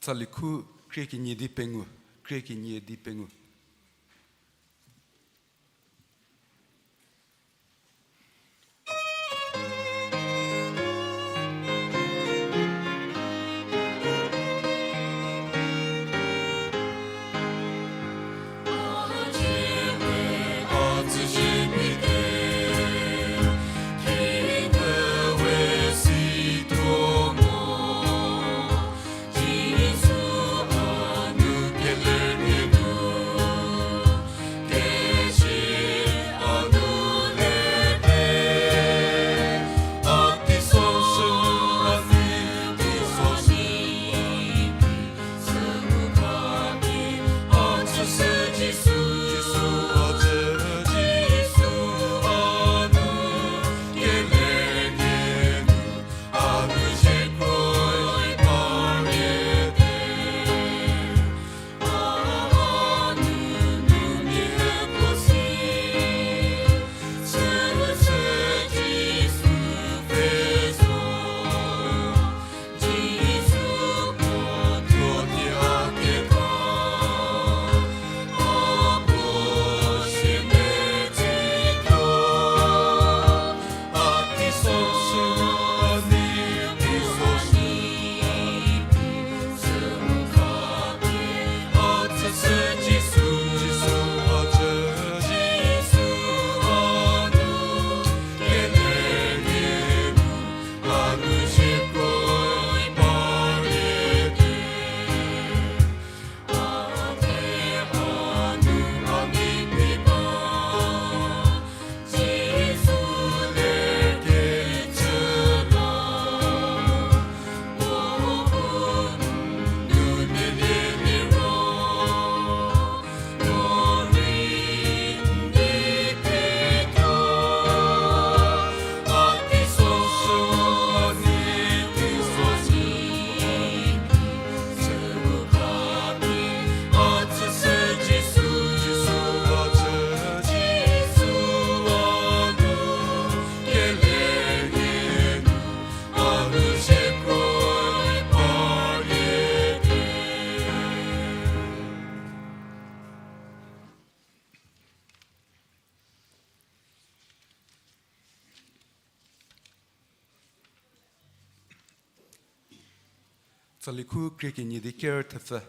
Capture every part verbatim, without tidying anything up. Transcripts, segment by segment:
Tsali khu krie kenie di pengou, krie kenie di pengou. Tsali khu krie kenie di ker thepfü.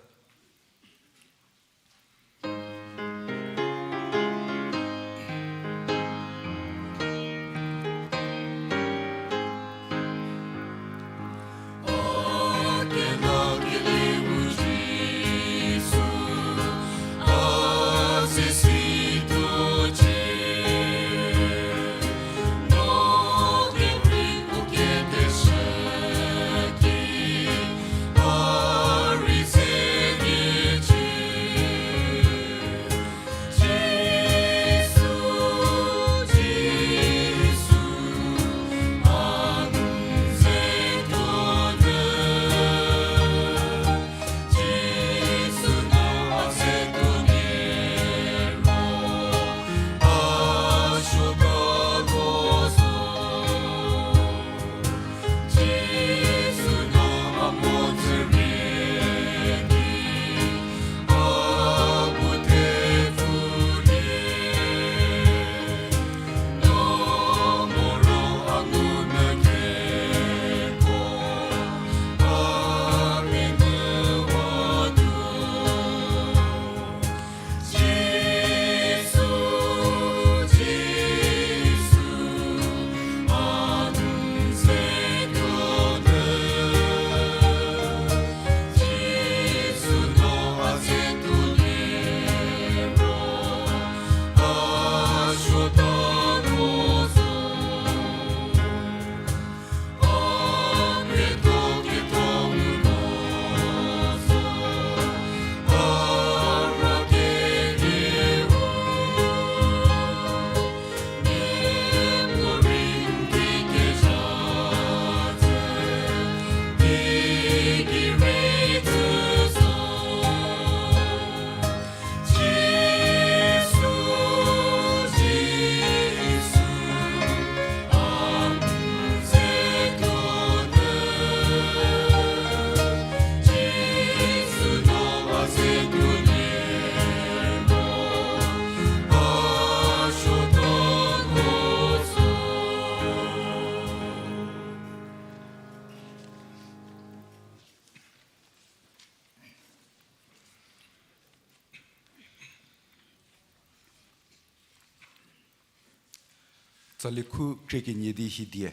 Tsali khu khrie kenie di hidie.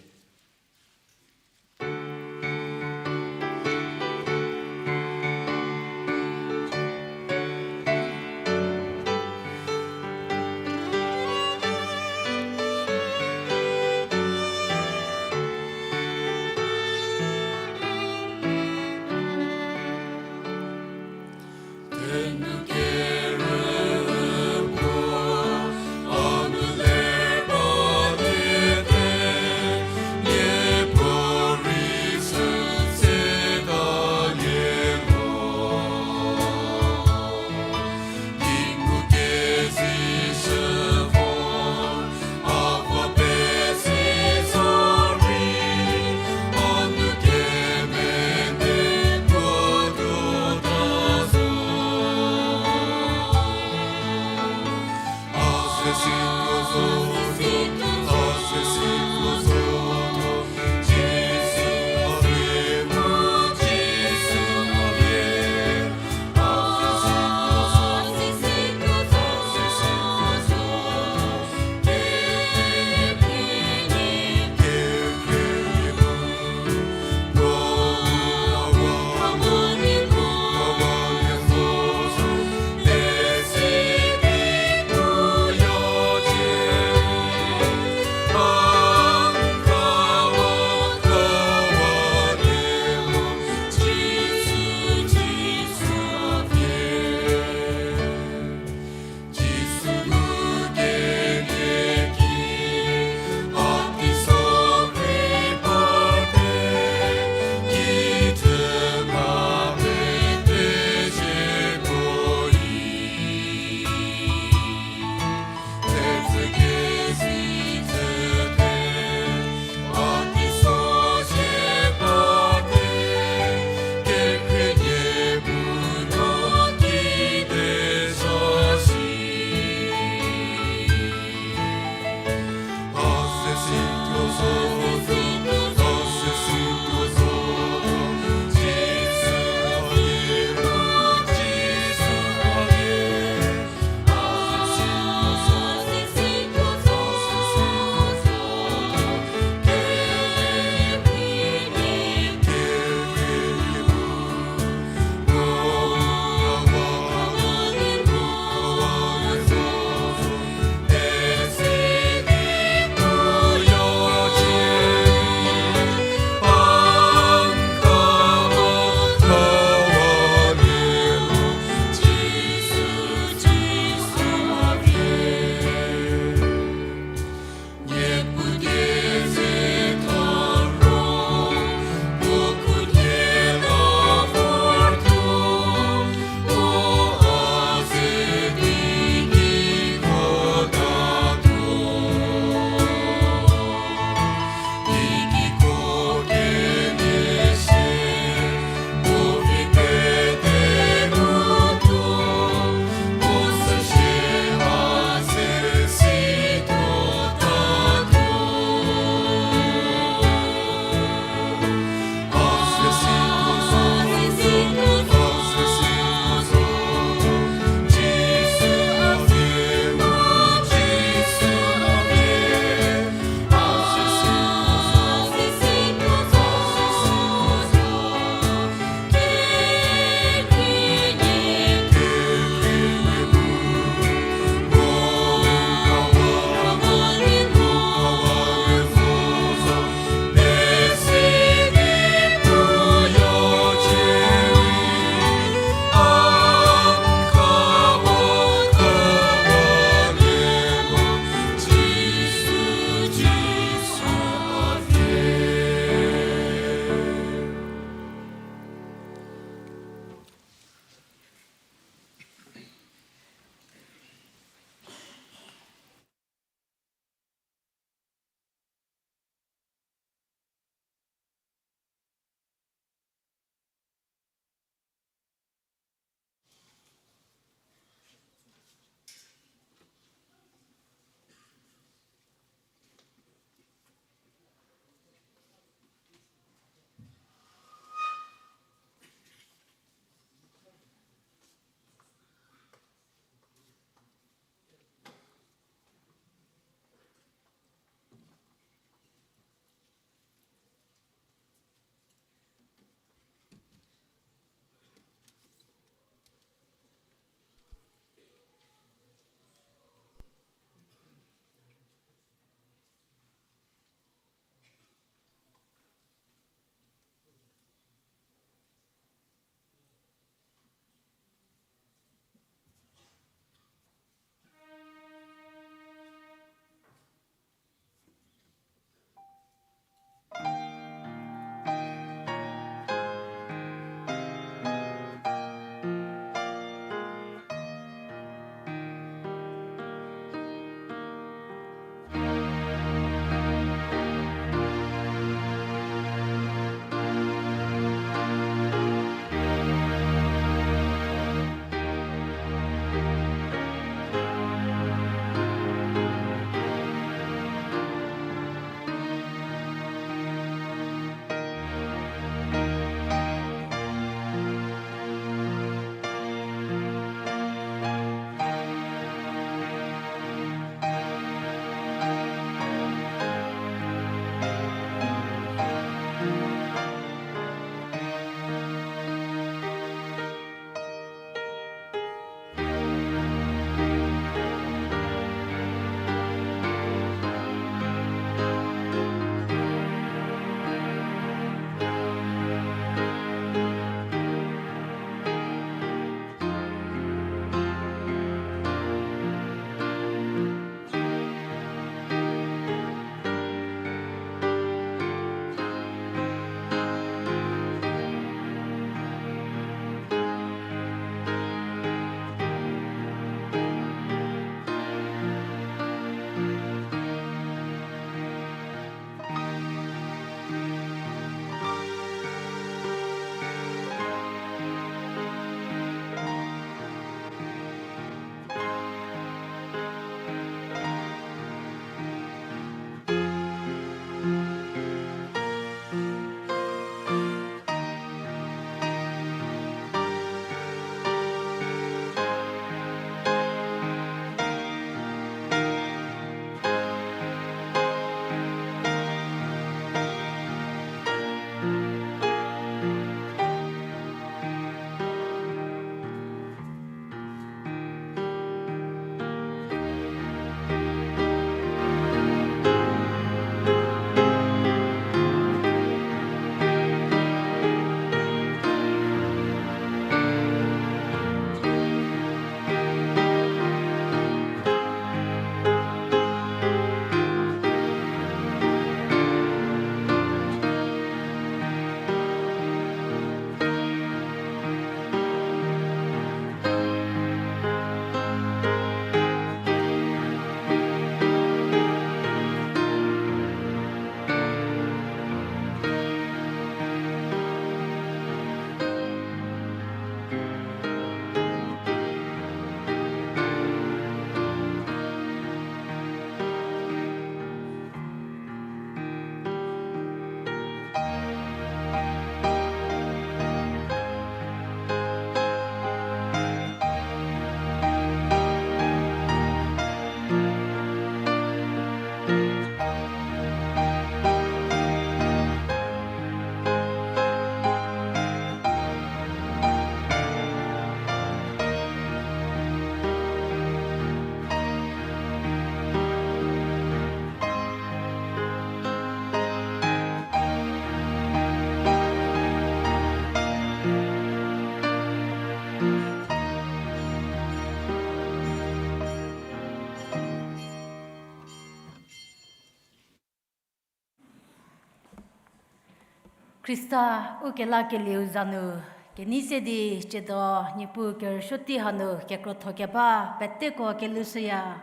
Khrista ukelakelieu za nu, kenei se di tsiedo Niepuu kerüsuotei hanu kekrotho keba peteko kelushüya.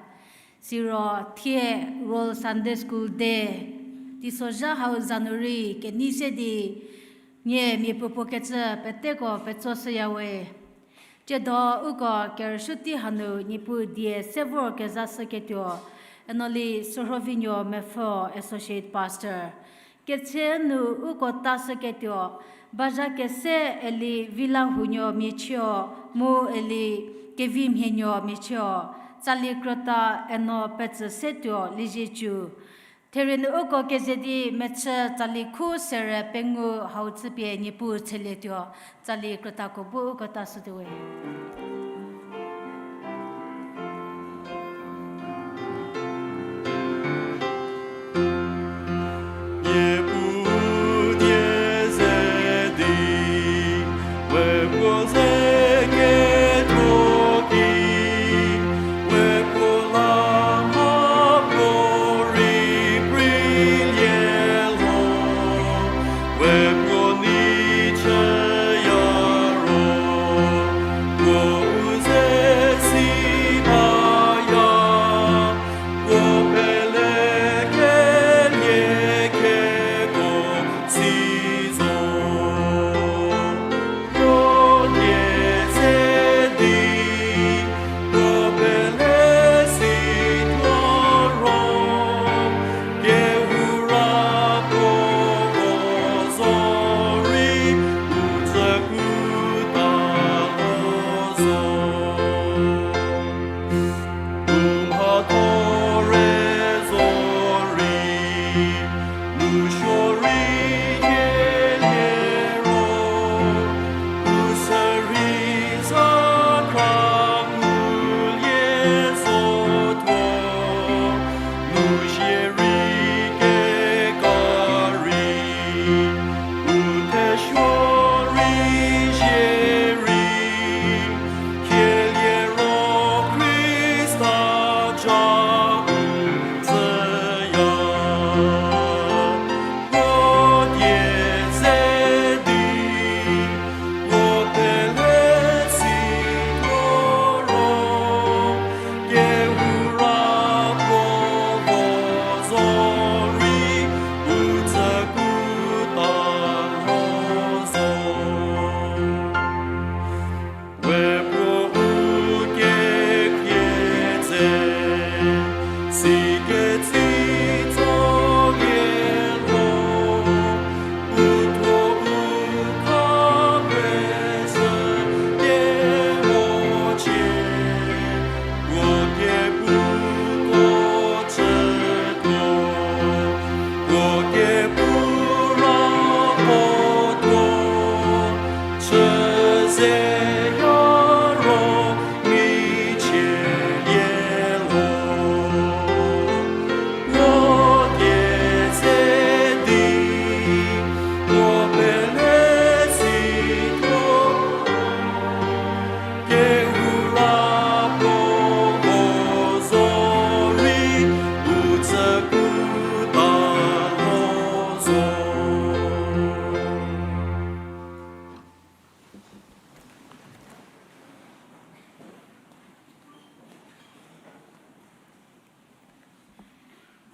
Siro thie World Sunday School Day, teisozha hau za nu rei kenei se di nie miapuopuo kecü peteko petsoshüya we. Tsiedo uko kerüsuotei hanu Niepuu die se vor kezashüketuo, Enoli Sürhovinuo Mepfü, Associate Pastor. Ketse nu uko tashüketuo, Bazha Kese eli Vilahunuo Miachüo, mu eli Kevimhienuo Miachüo, tsali krüta Eno Petsü Setuo Liezietsu. Therie nu uko keze di mechü tsali khu sere pengou hau chüpie Niepuu tshelietuo, tsali krütako bu uko tashütuo we.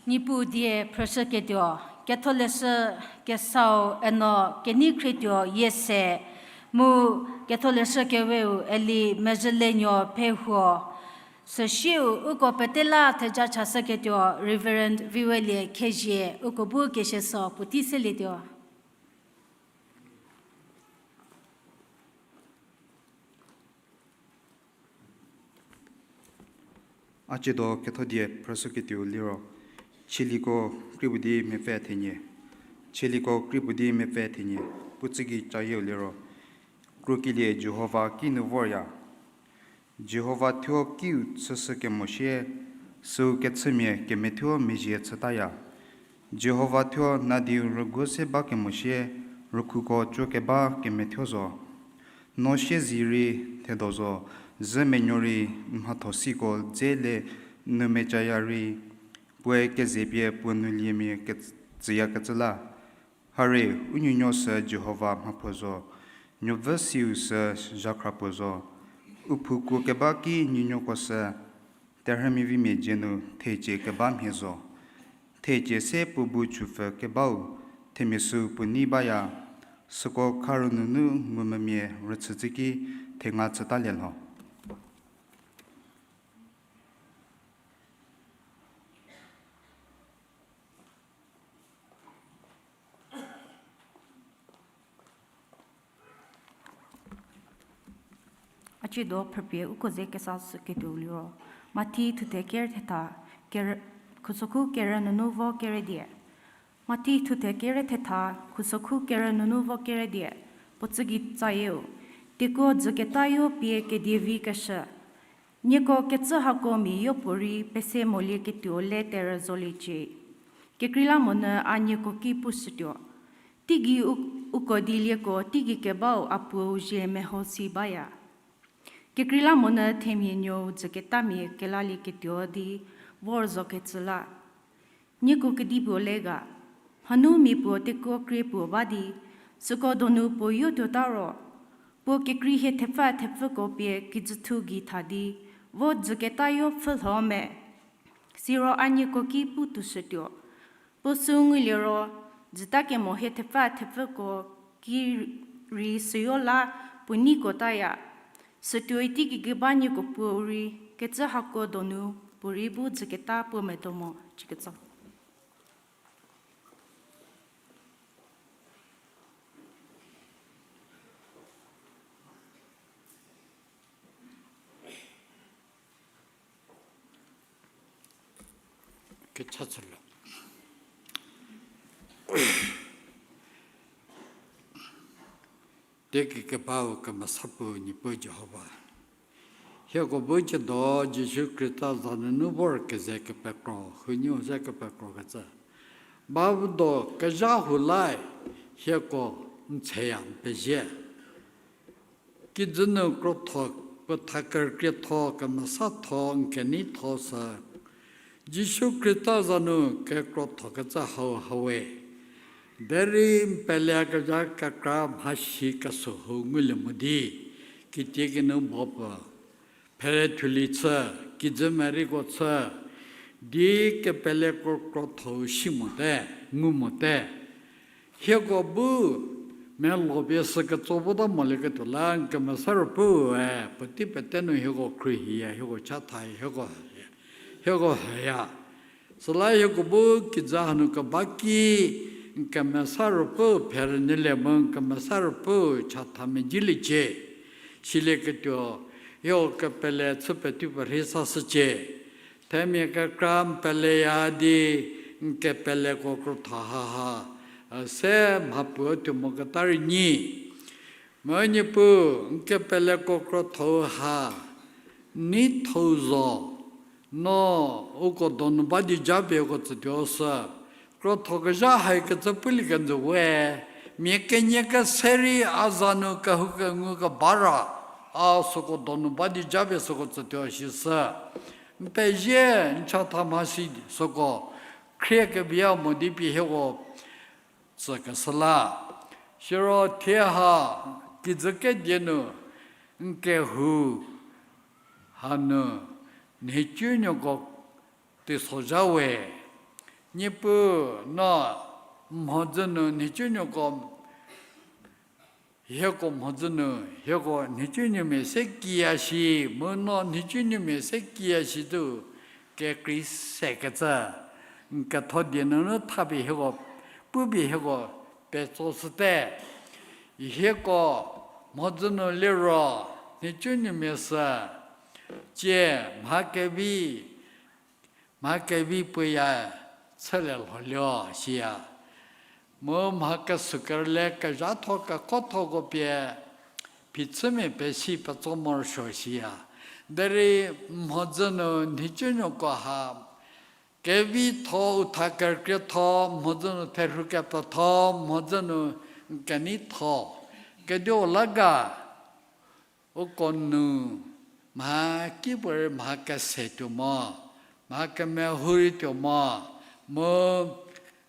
Niepuu die phrüshüketuo, Ketholeshü Kesau Eno Keneikrietuo Yiese, mu Ketholeshü Keweu eli Mezhülenuo Phehuo. Süsieu uko pete la theja chashüketuo Reverend Viwelie Khezhie uko bu kesieso puotei selietuo. A tsiedo kethodie phrüshüketuo liro, Tsaliko kri puo di mepfü thenie. Tsaliko kri puo di mepfü thenie. Puo tsügei cayieu liro, Krukelie Jihova kinu vorya. Jihova thuo kiu chüshü kemo sie, süu kechümia kemethuo mezhie chütaya. Jihova thuo nadiu rüguo se ba kemo sie, rükhuko tsuo keba kemethuo zo. No siezei rei thedo zo, zhü menuo rei mhatho siko dze le nu mecaya rei, puoe keze pie puo nu liemia tsüyakecü la. Hare, u nuonuo sü Jihova mhapuo zo, nuopfü siu sü zhakhra puo zo. U phu kuo keba ki nuonuoko sü terhümiavimia dzie nu thecie keba mhie zo. Thecie se puo bu chüpfü kebau themia süu puo nei baya, süko kharu nunu ngumvümia rüchütsü ki thenga chütalie lho. A ciedo phrüpie uko ze kesa shüketuo liro, Mathi thuthe kere thetha, kere-, khusokhu kere nunu vo kere die. Mathi thuthe kere thetha, khusokhu kere nunu vo kere die, puo tsügei tsayieu, tekuo dzüketayo pie kedievi keshü. Nieko kecü hako mia yopuorei pese molieketuo le terü zoliecie. Kekreilamonyü a nieko ki pushütuo. Teigei u-, uko di lieko teigei kebau a puou zhie meho si baya. Kekreilamonyü themia nuou dzüketamia kelalieketuo di vor zokecü la. Nieko kedipuo le ga, mhanu mia puo tekuo krie puo ba di, süko donu puo yotuota ro, puo kekrei hie thepfü thepfüko pie kijüthu gei tha di, vo dzüketayo pfhülho me. Siro a nieko ki pu toushütuo. Puo süu nguliero, jütakemo hie thepfü thepfüko ki rei süyo la puo neiko taya. Sütuoi teigei keba nieko puou rei, kecü hako donu puorei bu dzüketa puo medo mo, chüketso. Kecha chülo. Teigei kebau kemesa puo Niepuu Jihova, hieko bu ciedo Jisu Khrista za nunu vor keze kepekro, huonuo ze kepekrokecü ba do kezha hu la, hieko n theya n pezie. Kijü nu krotho, puo tha kerükrietho, kemesatho, n keneitho sü Jisu Khrista za nu kekrothokecü hau hawe. Derei n peleyakezha kekra mhasi kesü hu ngulie mo di, kitiekinu bo puo phere thulie chü, kijü mereiko chü di kepeleko krotho-u si mote, ngu mote. Hieko bu melo pie sü ketso vota molieketuo la n Kemesa Ruopfüe puotei pete nu hieko khruohiya, hieko chatha, hieko haya. Süla hieko bu kijü hanu keba ki n Kemesa Ruopfü pherünyülie mu n Kemesa Ruopfü chatha medziliecie. Silieketuo, hieko kepele chü petuo perhei sashücie. Themia kekra n peleya di n kepeleko krotho haha, se mhapuo tuo moketa rei nyi. Mu Niepuu, n kepeleko krotho-u ha, n neithou zo, no uko donu ba di japie uko tsütuo sü krothokezha haikecü pulie kenjü we, mia kenie kese rei a za nu kehoukengu keba ra, a süko donu ba di japie süko tsütuo shi sü n pezie, n chatha mhasi süko khrie kevi mo di pie hieko tsükeshü la. Siro thie ha kijü kedie nu n kehou hanu nhicunuoko teisozha we. Niepuu, no mhodzü nu nhicunuoko, hieko mhodzü nu hieko nhicunuomia se kiya shi, mu no nhicunuomia se kiya shi tuo kekrei sekecü n ketho die nunu thapie hieko, pupie hieko petsoshüte. Hieko mhodzü nu liro nhicunuomia sü tie mha kevi, mha kevi puoya chülie lholuo siya. Mu mha kesükerle kezhatho kekothoko pie phichümia pesi petso morosuo siya. Derei mhodzü nu nhicunuoko ha kevitho, u tha kerükrietho, mhodzü nu therhu kepetho, mhodzü nu n keneitho, kediu la ga, uko nu mha kipuorei mha kese tuo mo, mha kemehou rei tuo mo, mu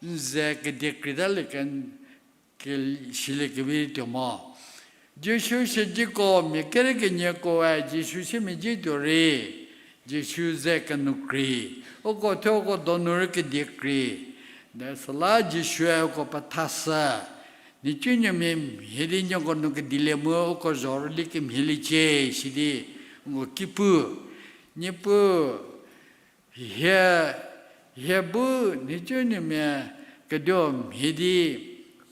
n ze kedie kreitalie ken-, siliekevi tuo mo. Jisu siedzeko mia kerekenieko-e Jisu siemedzi tuo rei, Jisu ze kenou krei. Uko thuo uko donu rei kedie krei. Süla Jisue uko pethashü. Nhicunuomia mhie di nieko nu kedilie mu uko zho rüli kemhieliecie sidi uko ki pu. Niepuu, hie, hie bu nhicunuomia keduo mhie di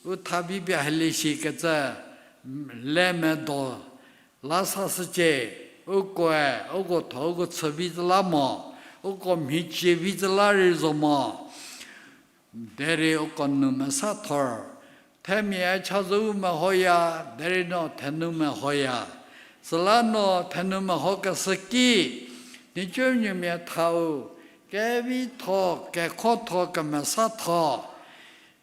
u tha vi pie hielie shikecü le medo la sashücie, ukoe, uko tho uko chü vi zü la mo, uko mhicie vi zü la rei zo mo. Derei uko nou mesa thor, themia cha zo u mehoya, derei no thenu mehoya. Süla no thenu mehokeshü ki, nhicunuomia thau, kevitho, kekhotho, kemesatho.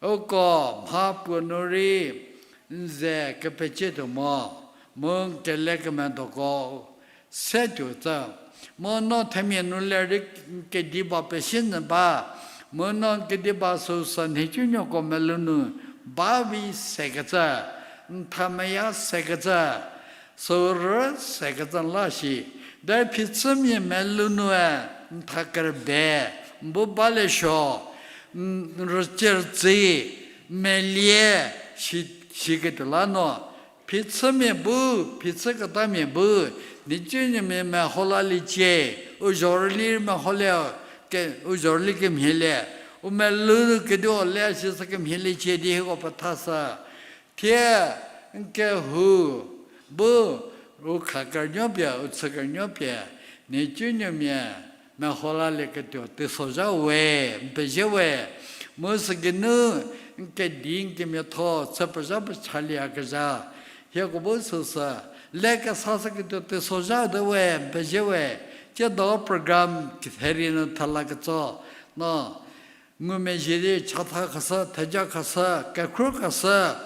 Uko mha puo nu rei n ze kepecietuo mo, mu n kele kemedoko se tuo tse. Mu no themia nu le rei n kediba pesie nyü ba, mu no n kediba süu sü nhicunuoko melou nu ba vi sekecü, n tha meya sekecü, süu rü sekecü la shi. Derei phichümia melou nue n tha kerübe, n bu ba le suo, n rücie rütsi, melie, shi, shiketuo la no, phichümia bu, phichüketamia bu, nhicunuomia meho laliecie, u zho rüli meho le, ke, u zho rüli kemhielie, u melou nu keduo le sisü kemhieliecie di hieko pethashü. Thie n kehou bu u kha kerünuo pie, u chü kerünuo pie, nhicunuomia meho lalieketuo teisozha we, n pezie we, mu sügeinu n kedi n kemiatho chü pezha pechalie kezha, hieko bu süsü le kesashüketuo teisozha te we, n pezie we, tsiedo program ketherie nu thalaketso, no ngumezhie di chatha khashü, theja khashü, kekhro khashü,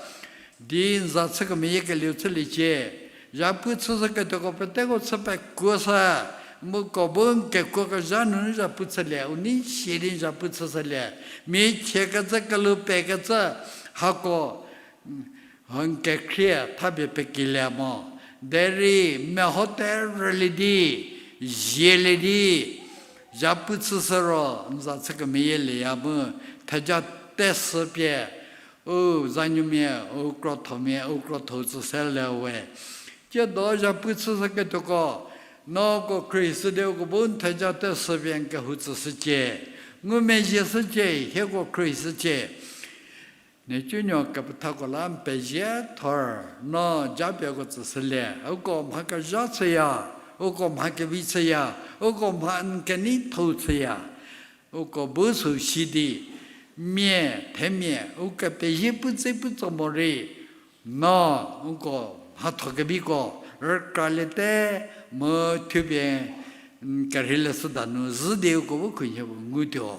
di n za chü kemeyie kelieu chüliecie. Zhapu chüshüketuoko peteko chü pekuoshü, mu ko bu n kekuokezha nunu zhapu chülie, u nei sie di n zhapu chüshülie. Mia chie kecü kelhou pekecü hako n kekhrie thapie pekilie mo. Derei meho terülie di, zielie di, zhapu chüshü ro n za chü kemeyielieya mu, theja tesü pie, u zanuomia, u krothomia, u krotho tsü se le we. Tsiedo zhapu chüshüketuoko, no uko khruohishü di uko bu n theja tesü pie n kehou tsüshücie. Ngumezhie shücie, hieko khruohishücie. Nhicunuo kepethako la n pezie thor, no japieko tsüshülie, uko mha kezha chüya, uko mha kevi chüya, uko mha n keneitho chüya, uko bu süu si di, mia, themia, ukepezie pu tse pu tso morei, no, uko mhatho keviko, rükraliete, mu thupie, n kerheileshü danu zhü di uko bu khunhie bu ngutuo.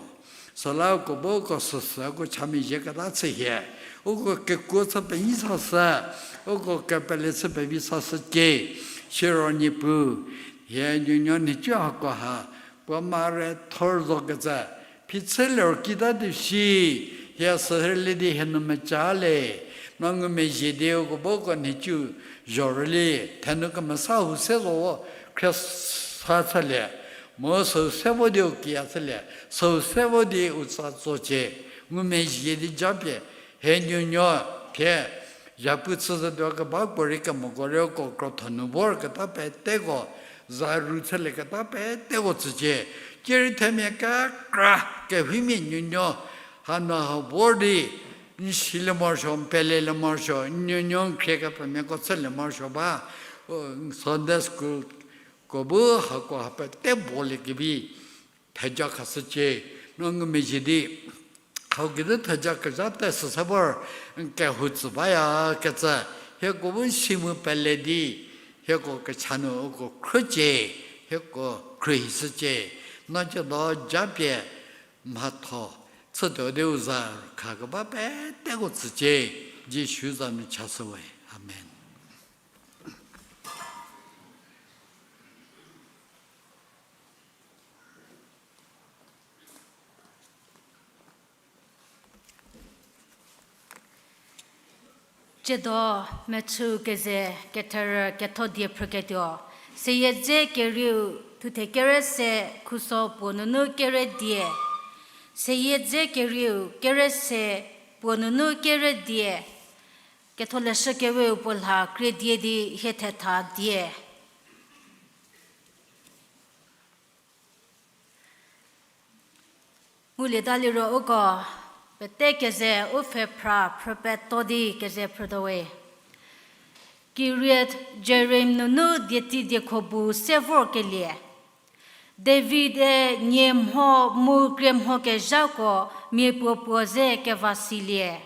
Süla uko bu uko süsü uko chamezhieketa chü hie. Uko kekuo chü penyi sashü, uko kepele chü pevi sashücie. Siro Niepuu, hie nuonuo nhicu hako ha, puo mare thor zokecü, phichü ler kita di shi, hie sürülie di hie nu meca le, no ngumezhie di uko bu uko nhicu zhorüli, thenu kemesa hu se zo khriesa chülie, mu süu se vo di u kiya chülie, süu se vo di u tsa tsocie, ngumezhie di japie, hie nuonuo, thie, zhapu chü zhütuo keba puorei kemoko rei uko krotho nu vorketa peteko, za ru chülieketa peteko tsücie, cierei themia kekra, kehimia nuonuo, hanu ha vor di, n silie morosuo, n pelelie morosuo, n nuonuo n khriekepemiako chülie morosuo ba, u, Sunday school ko bu hako ha pete boliekevi, theja khashücie, no ngumezhie di, hau geinu theja kezha tesü se vor, n kehou tsü bayakecü, hieko bu si mu pele di, hieko kecha nu uko khrücie, hieko khruohishücie, no tsiedo japie, mhatho, chütuo di u za khakeba peteko tsücie, Jisu za nu chashü we. Amen. Tsiedo mechü keze ketherü ketho die phrüketuo. Seyie dze kerieu thuthe kere se khuso puo nunu kere die. Seyie dze kerieu kere se puo nunu kere die. Ketholeshü keweu puo lha krie die di hie thetha die. Ngulieta liro uko pete keze u pfhe phra phrü peto di keze phrütuowe. Kiriath Jearim nunu dietsi diekho bu se vorkelie. David-e nie mho mu krie mho kezhako mia puo puo ze keva silie.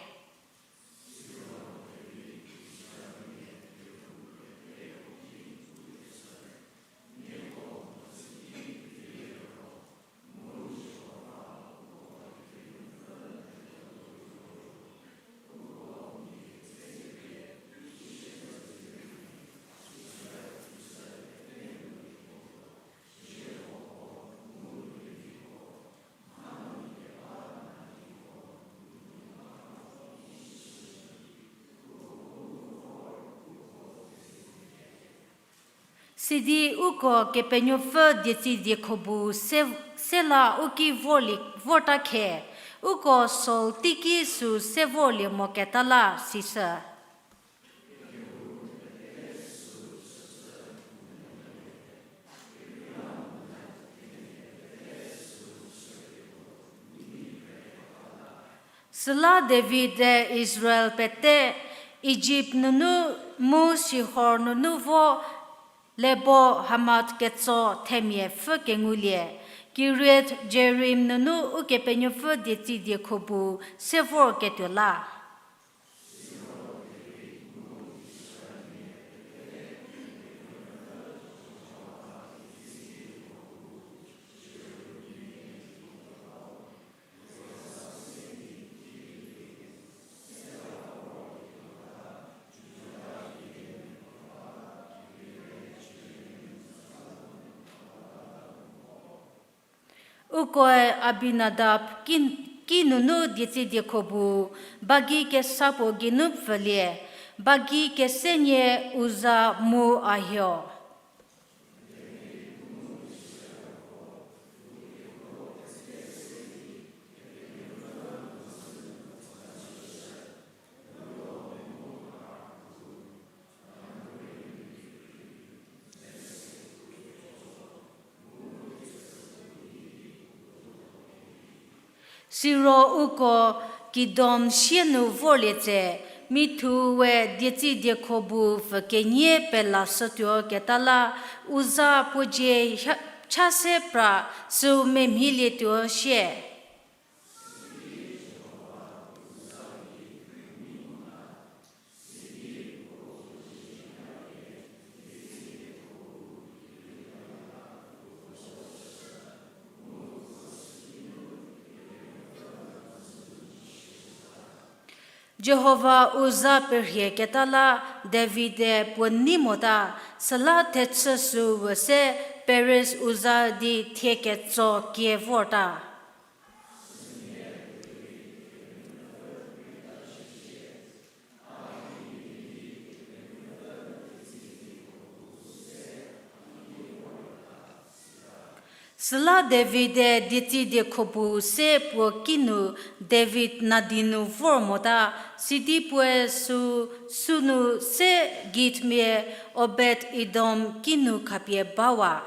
Sidi uko Kepenuopfü dietsi diekho bu se, se la u ki vorlie, vorta khe, uko Saul teiki süu se vorlie moketa la sishü. Süla David-e Israel pete Ijipt nunu mu Sihor nunu vo Lebo Hamat ketso themia pfhü kengulie, Kiriath Jearim nunu Ukepenuopfü dietsi diekho bu se vorketuo la. Ukoe Abinadab ki, ki nunu dietsi diekho bu, ba gei kesa puo geinu pfülie, ba gei kesenie Uza mu Ahio. Siro uko Kidon sie nu vorlie tse, mithu we dietsi diekho bu pfü kenie pelashütuo keta la, Uza puo dzie cha se pra süu memhilietuo sie. Jihova Uza perhie keta la David-e puo nei mota, süla thechü süu se Peres Uza di thie ketso kie vorta. Süla David-e dietsi diekho bu se puo kinu David nadi nu vor mota, sidi puoe sü, sünu se Gitmia Obed-Edom kinu khapie bawa.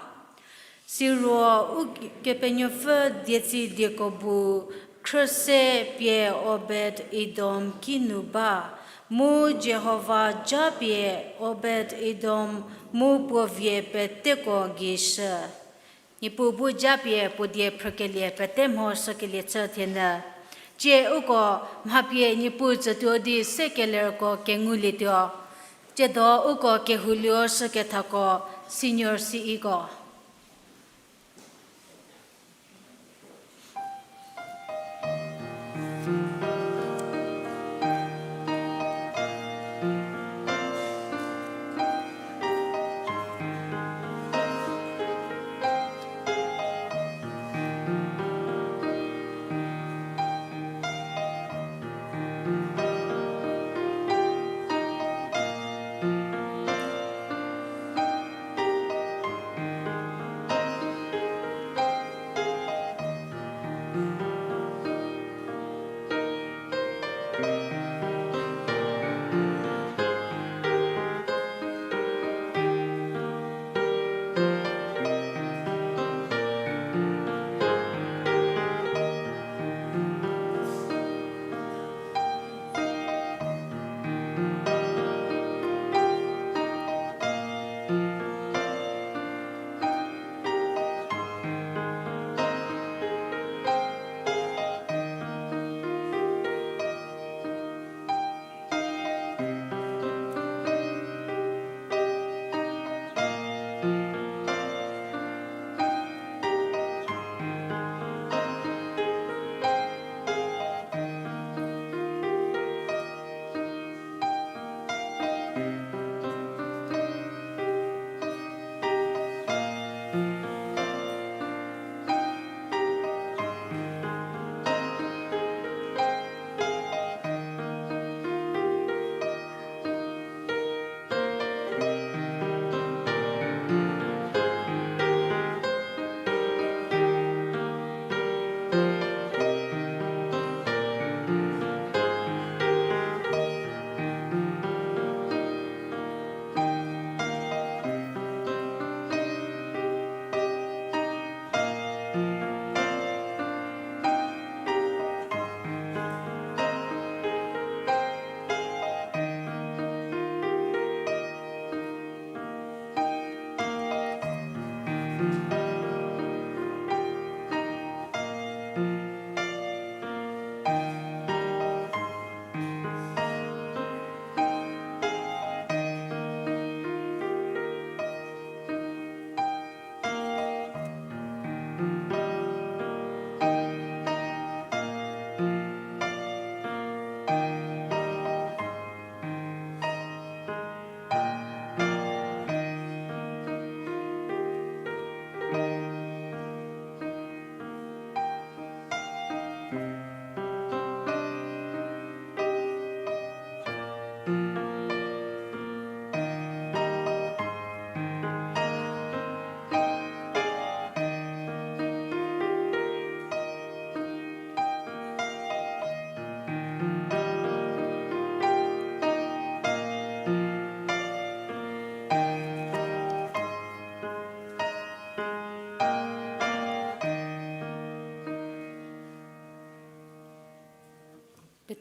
Siro Ukepenuopfü dietsi diekho bu khrüse pie Obed-Edom kinu ba, mu Jihova japie Obed-Edom mu puo vie peteko gei shü. Niepuu bu japie puo die phrükelie pete mho shükelie chü thienyü. Tsie uko mha pie Niepuu tsütuo di se kelerko kengulietuo. Tsiedo uko kehoulie shükethako senior C Eko.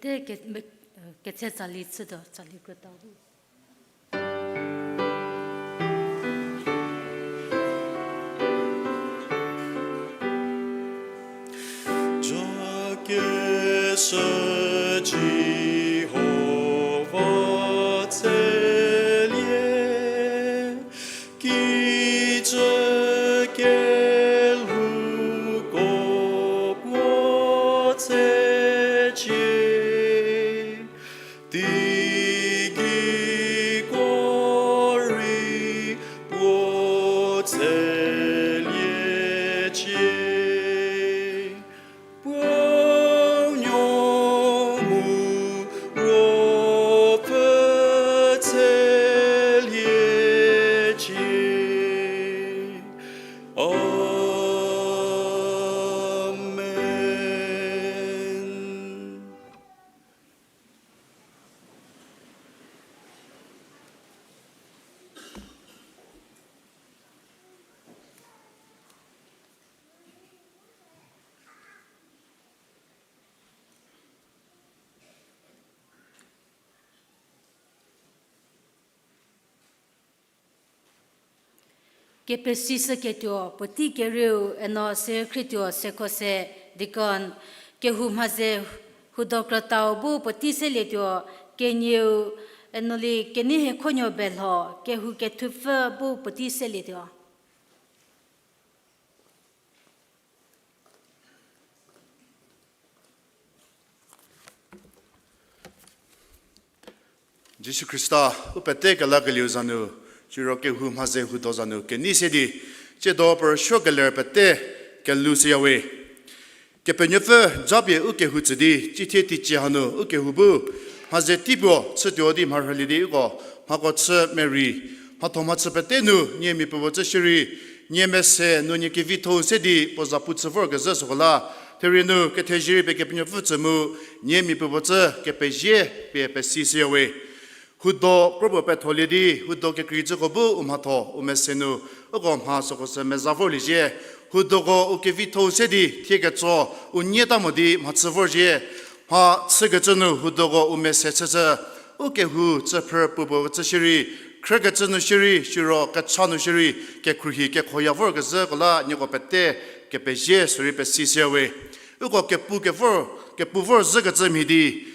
Te ke-, me-, eh, ketse tsali chütuo, tsali krütau bu. Jokeshü Jihova tselie, kijü kelhouko puo tsecie, teigei ko rei puo tseliecie. Puo nuo mu ruopfü tseliecie. Amen. Kepesishüketuo puotei kerieu eno se khrietuo sekose deacon, kehou mhaze hudo krütau bu puotei selietuo, kenieu enoli kenei hiekhonuo belho, kehou kethupfü bu puotei selietuo. Jisu Khrista, u pete kelakelieu za nu, siro kehou mhaze hudo za nu kenei se di, tsiedo puo rüsuo keler pete kelou shüyawe. Kepenuopfü japie u kehou tsü di, cithie teicie hanu u kehou bu mhaze tei puo chütuo di mharhülie di uko mhako chü merei, mhatho mhachü pete nu nie mia puopuo chü shierei, nie mese nu nie kevitho-u se di puo zapu chü vorkezhü süko la, therie nu kethezie rei pie Kepenuopfü tsü mu nie mia puopuo chü kepezie pie pesi shüyawe. Hudo kropuo petholie di, hudo kekreicüko bu u mhatho u mese nu uko mha süko sü meza vorlie zhie. Hudoko u kevitho-u se di thie ketso u nie ta mo di mhachü vor zhie. Mha chükecü nu hudoko u mese chüchü, u kehou chüphrü puopuo chü shierei, khrükecü nu shierei, siro kecha nu shierei, kekhruohi kekhoya vorkezhüko la nieko pete kepezie sürei pesi shüyawe. Uko kepu kevor, kepu vor zhükecü mhie di,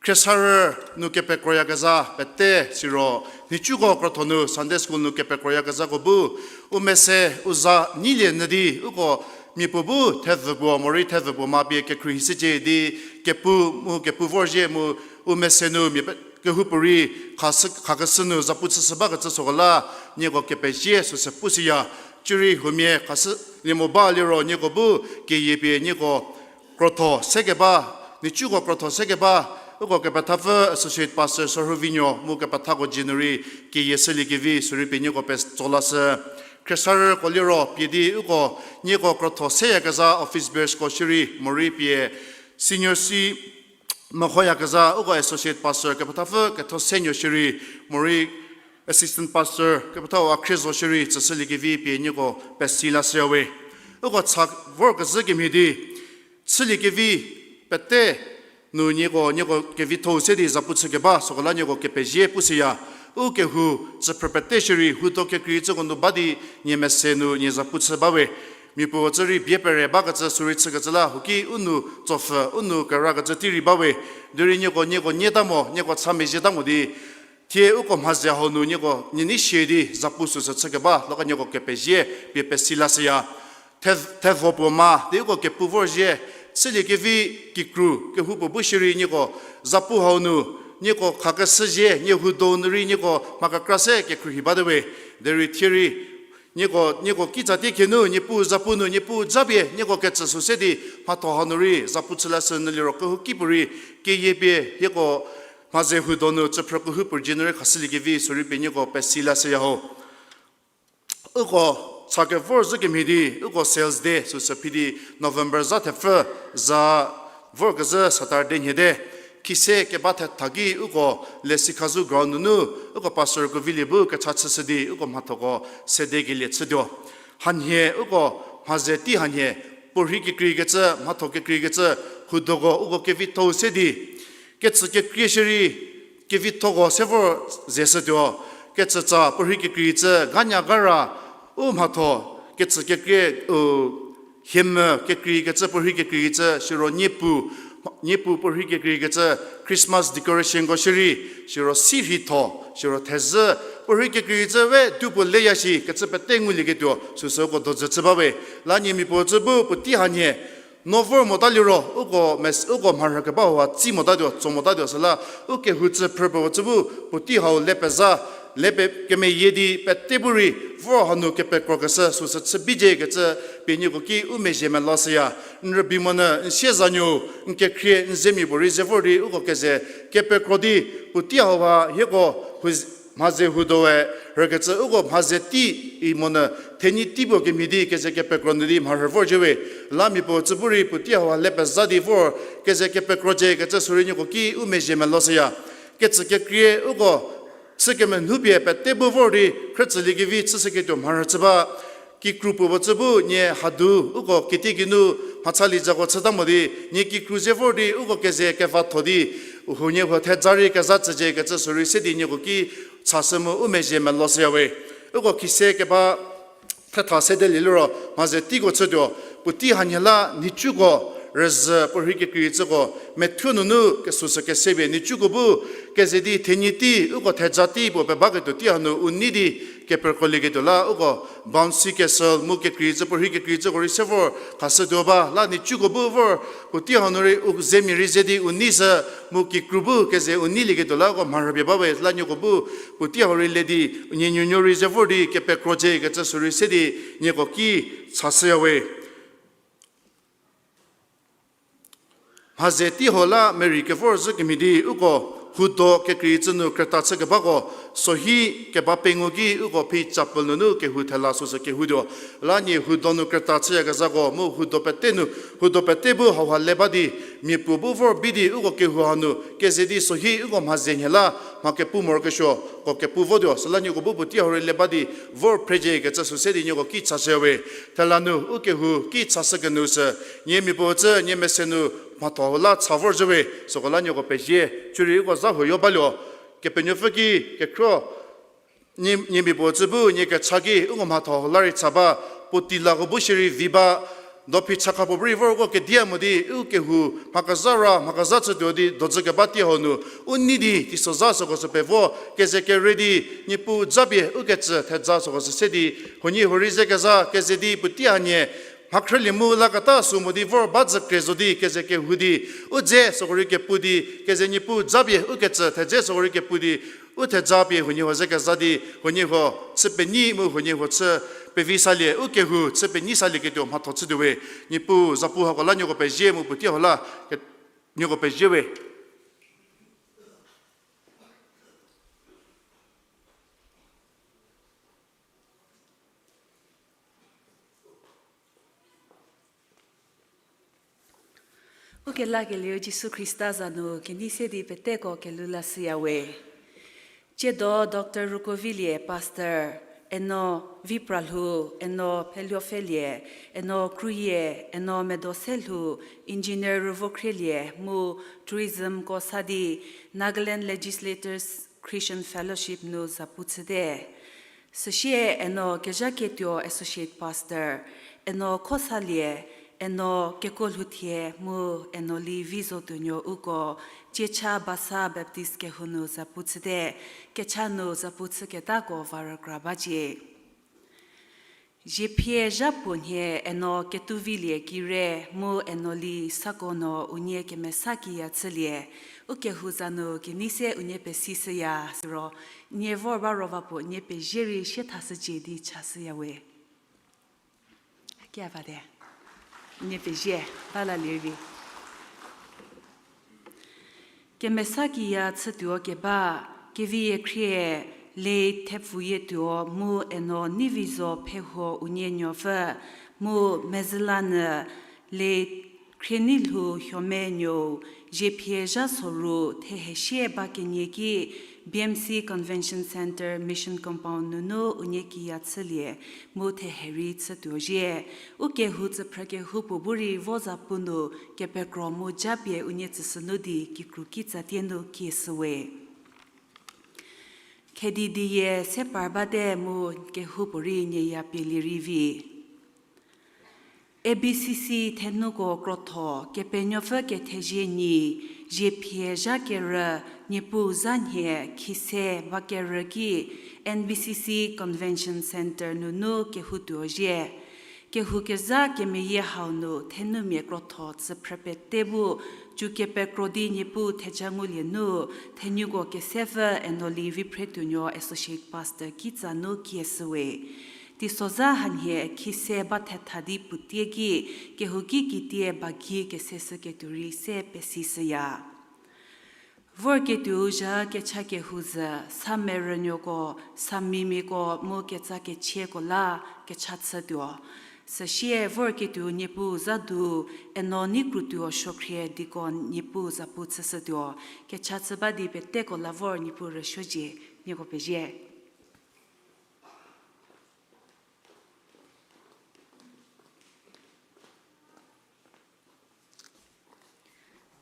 khriesarü nu kepekroyakezha pete siro, nhicuko krotho nu Sunday school nu kepekroyakezhako bu, u mese u za nyilie nyü di uko mia puo bu thevü puo morei thevü puo ma pie kekhruohi shücie di kepu mu kepu vor zhie mu u mese nu mia pe-, kehoupuorei khashü, khakeshü nu zapu chüshü bakecü süko la nieko kepezie süsü pushüya. Cierei huomia khashü nie mo ba liro nieko bu keyie pie nieko krotho sekeba, nhicuko krotho sekeba, uko kepethapfü Associate Pastor Sorhuvinuo mu kepethako dzie nu rei keyie shüliekevi sürei pie nieko petso lashü. Khriesarüko liro pie di uko nieko krotho seyakezha office bearersko shierei morei pie senior C mehoyakezha uko Associate Pastor kepethapfü Kethosenuo shierei morei Assistant Pastor kepethau Akhrie zo shierei tsüshüliekevi pie nieko pesi lashüyawe. Uko cha vorkezhü kemhie di chüliekevi pete nu nieko, nieko kevitho-u se di zapu chükeba süko la nieko kepezie pushüya. U kehou chüphrü pete shierei hudo kekreicüko nu ba di nie mese nu nie zapu chü bawe. Mia puo tsü rei bie pere bakecü sürei chükecü la huoki u nou tsopfü, u nou kerakecü tei rei bawe. Derei nieko, nieko nie ta mo, nieko cha mezhie ta mo di thie uko mhaze hau nu nieko nie nei shie di zapu süsü chükeba laka nieko kepezie pie pesi lashüya. The-, thevo puo ma di uko kepu vor zhie, chüliekevi kikru kehoupuo bu shierei nieko zapu hau nu nieko khakeshü zhie, nie hudo nu rei nieko mha kekra se kekhruohi bate we. Derei thie rei nieko, nieko kitsa tie khie nu Niepuu zapu nu Niepuu japie nieko ketsü sü se di mhatho hau nu rei zapu chü lashü nyü liro kehouki puorei keyie pie hieko mhaze hudo nu chüphrü kehoupuorei dzie nu rei khashüliekevi sürei pie nieko pesi lashüya ho. Uko cha kevor zhü kemhie di uko Sales Day süsü phi di November zha thepfü za vorkezhü Saturday nhie te. Khise keba thetha ki uko Lesikhazou ground nunu uko pastorko vilie bu kecha chüshü di uko mhathoko sede kelie chütuo. Hanhie uko mhaze tei hanhie puorhi kekreikecü, mhatho kekreikecü, hudoko uko kevitho-u se di Kecü kekrie shierei, kevithoko se vor ze shütuo, kecütsa puorhei kekreicü ganya gara, u mhatho, kecü kekrie, u, hiemü kekreikecü, puorhei kekreikecü, siro niepu, niepu puorhei kekreikecü, Christmas decorationko shierei, siro sirhitho, siro thezhü, puorhei kekreikecü we tupuo leya shi kecü pete ngulieketuo süsüko dojü chü bawe. La nie miapuo cü bu puotei hanhie, no vor mota liro, uko mes-, uko mharhü keba hauha tsi motatuo, tso motatuo süla, u kehou cü phrüpuo cü bu, puotei hau le pezha, le pe kemeyie di pete bu rei, vor hanu kepekrokeshü süsü chü bicie kecü, pie nieko ki u mezhie melo shüya. N rübei monyü, n siezanuo, n kekhrie, n zemia puorei ze vor di, uko keze, kepekro di, puotei hauha hieko, hu-, mhaze hudoe, rükecü uko mhaze tei monyü thenyi tei puo kemhie di keze kepekro nyü di mharhü vor zhiewe. La miapuo cü bu rei puotei hauha le pezha di vor keze kepekrocie kecü sürei nieko ki u mezhie melo shüya. Kecü kekrie uko chü kemenhupie pete bu vor di khrütsüliekevi chüshüketuo mharhü chü ba. Kikru puo cü bu nie hadu uko kitiekinu mhacha liezako chüta mo di, nie kikru ze vor di uko keze kevatho di, huoniehuo thedza rei kezha tsücie kecü sürei se di nieko ki chashü mu u mezhie melo shüyawe. Uko khise keba thetha sedelie liro mhaze teiko chütuo, puotei hanhie la nhicuko, rüzhü puorhei kekreicüko, methuo nunu kesüsü kesepie nhicuko bu, keze di thenyi tei, uko thedza tei puo pebaketuo tei hanu u nei di, kepekrolieketuo la uko bouncy castle mu kekreicü puorhei kekreicüko rei se vor khashütuo ba, la nhicuko bu vor, puotei hanu rei u zemia rei ze di u nei shü, mu kikru bu keze u neilieketuo la uko mharhüpie bawe, la nieko bu, puotei hau rei le di, nie nuonuo rei ze vor di kepekrocie kecü sürei se di, nieko ki chashüyawe. Mhaze tei hau la merei kevor zhü kemhie di uko hudo kekreicü nu krüta chü kebako, sohi keba pengou ki uko phi chapel nunu kehou thela süsü kehoutuo. La nie hudo nu krüta chüyakezhako mu hudo pete nu, hudo pete bu hauha le ba di, miapuo bu vor bi di uko kehou hanu keze di sohi uko mhaze nhie la mha kepu morokesuoko kepu votuo. Süla nieko bu puotei hau rei le ba di vor phrecie kecü sü se di nieko ki chashüyawe. Thela nu u kehou ki chashü kenu sü, nie miapuo cü nie mese nu mhatho hau la cha vor zhüwe, süko la nieko pezie, cürei uko zha huoyo baluo. Kepenuopfü ki kekhro, nie, nie miapuo cü bu nie kecha ki uko mhatho hau la rei cha ba, puotei lako bu shierei vi ba, dophi chakha puo bu rei vor uko kedia mo di u kehou mhakezha ra mhakezha chütuo di dojü keba tei hau nu u nei di teisozha süko sü pevo keze kere di, Niepuu japie u kecü thedza süko sü se di, huoniehuo rei ze kezha keze di puotei hanie mhakhrülie mu laketa sü mo di vor ba zhü kre zo di keze kehou di, u dze süko rei kepu di, keze Niepuu japie u kecü thedze süko rei kepu di, u thedza pie huoniehuo ze kezha di, huoniehuo chü penyi mu huoniehuo chü pevi salie, u kehou chü penyi salieketuo mhatho chütuowe. Niepuu zapu hako la nieko pezie mu puotei hau la ke-, nieko pezie we. Ukelakelieu Jisu Khrista za nu kenei se di peteko kelhou lashüyawe. Tsiedo Doctor Rukovilie, Pastor, Eno Vipralhou, Eno Pheluopfhelie, Eno Kruyie, Eno Medoselhou, Engineer Rüvokhrielie, mu Tourismko sa di Nagaland Legislators Christian Fellowship nu zapu chüte. Süsie Eno Kezhaketuo Associate Pastor, Eno Khosalie, Eno Kekolhouthie mu Eno Li Vizotuonuo uko, Tsiecha Basa Baptist kehou nu zapu chüte, kecha nu zapu chüketako va rükra bacie. Ziepie zhapuo nhie Eno Ketuvilie Kire mu Eno Li Sakono unie kemesa kiya chülie, ukehou za nu kenei se unie pesishüya siro, nie vor ba ro va puo nie pezie rei sie thashücie di chashüyawe. Akia bate. Nie pezie, ba lalie vi. Kemesa kiya chütuo keba, Keviekhrie Lei Thepfuyietuo mu Eno Neivizo Phehuo unie nuopfü, mu Mezüla nyü Lei Khrienilhou Huomenuou Ziephie zha soru thehe sie ba kenie ki B M C Convention Centre Mission Compound nunu unie kiya chülie mu thehe rei chütuo zhie. U kehou tsüphrü kehoupuo bu rei vo zapu nu kepekro mu japie unie tsüshünu di kikru kitsa tie nu kieshüwe. Khedi diye se par bate mu kehoupuorei nieya pielie rei vi. A B C C thenuko krotho Kepenuopfü kethezie nyi, ziephie zha kerü, Niepuu zha nhie khise ba kerü ki N B C C Convention Centre nunu kehoutuo zhie. Kehou kezha kemeyie hau nu thenumia krotho tsüphrü pete bu, cü kepekro di Niepuu theja ngulie nu, thenuko kesepfü Enoli Viphretuonuo Associate Pastor kitsa nu kieshüwe. Teisozha hanhie khise ba thetha di puotie ki, kehouki kitie ba gei keseshüketuo rei se pesishüya. Vorketuou zha kecha kehou zhü, sa merünuoko, sa mimiako mu ketsa kechieko la kecha chütuo. Süsie vorketuou Niepuu zha du, eno nei krutuo suokhrie deacon Niepuu zapu chüshütuo. Kecha chü ba di peteko la vor Niepuu rüsuozie, nieko pezie.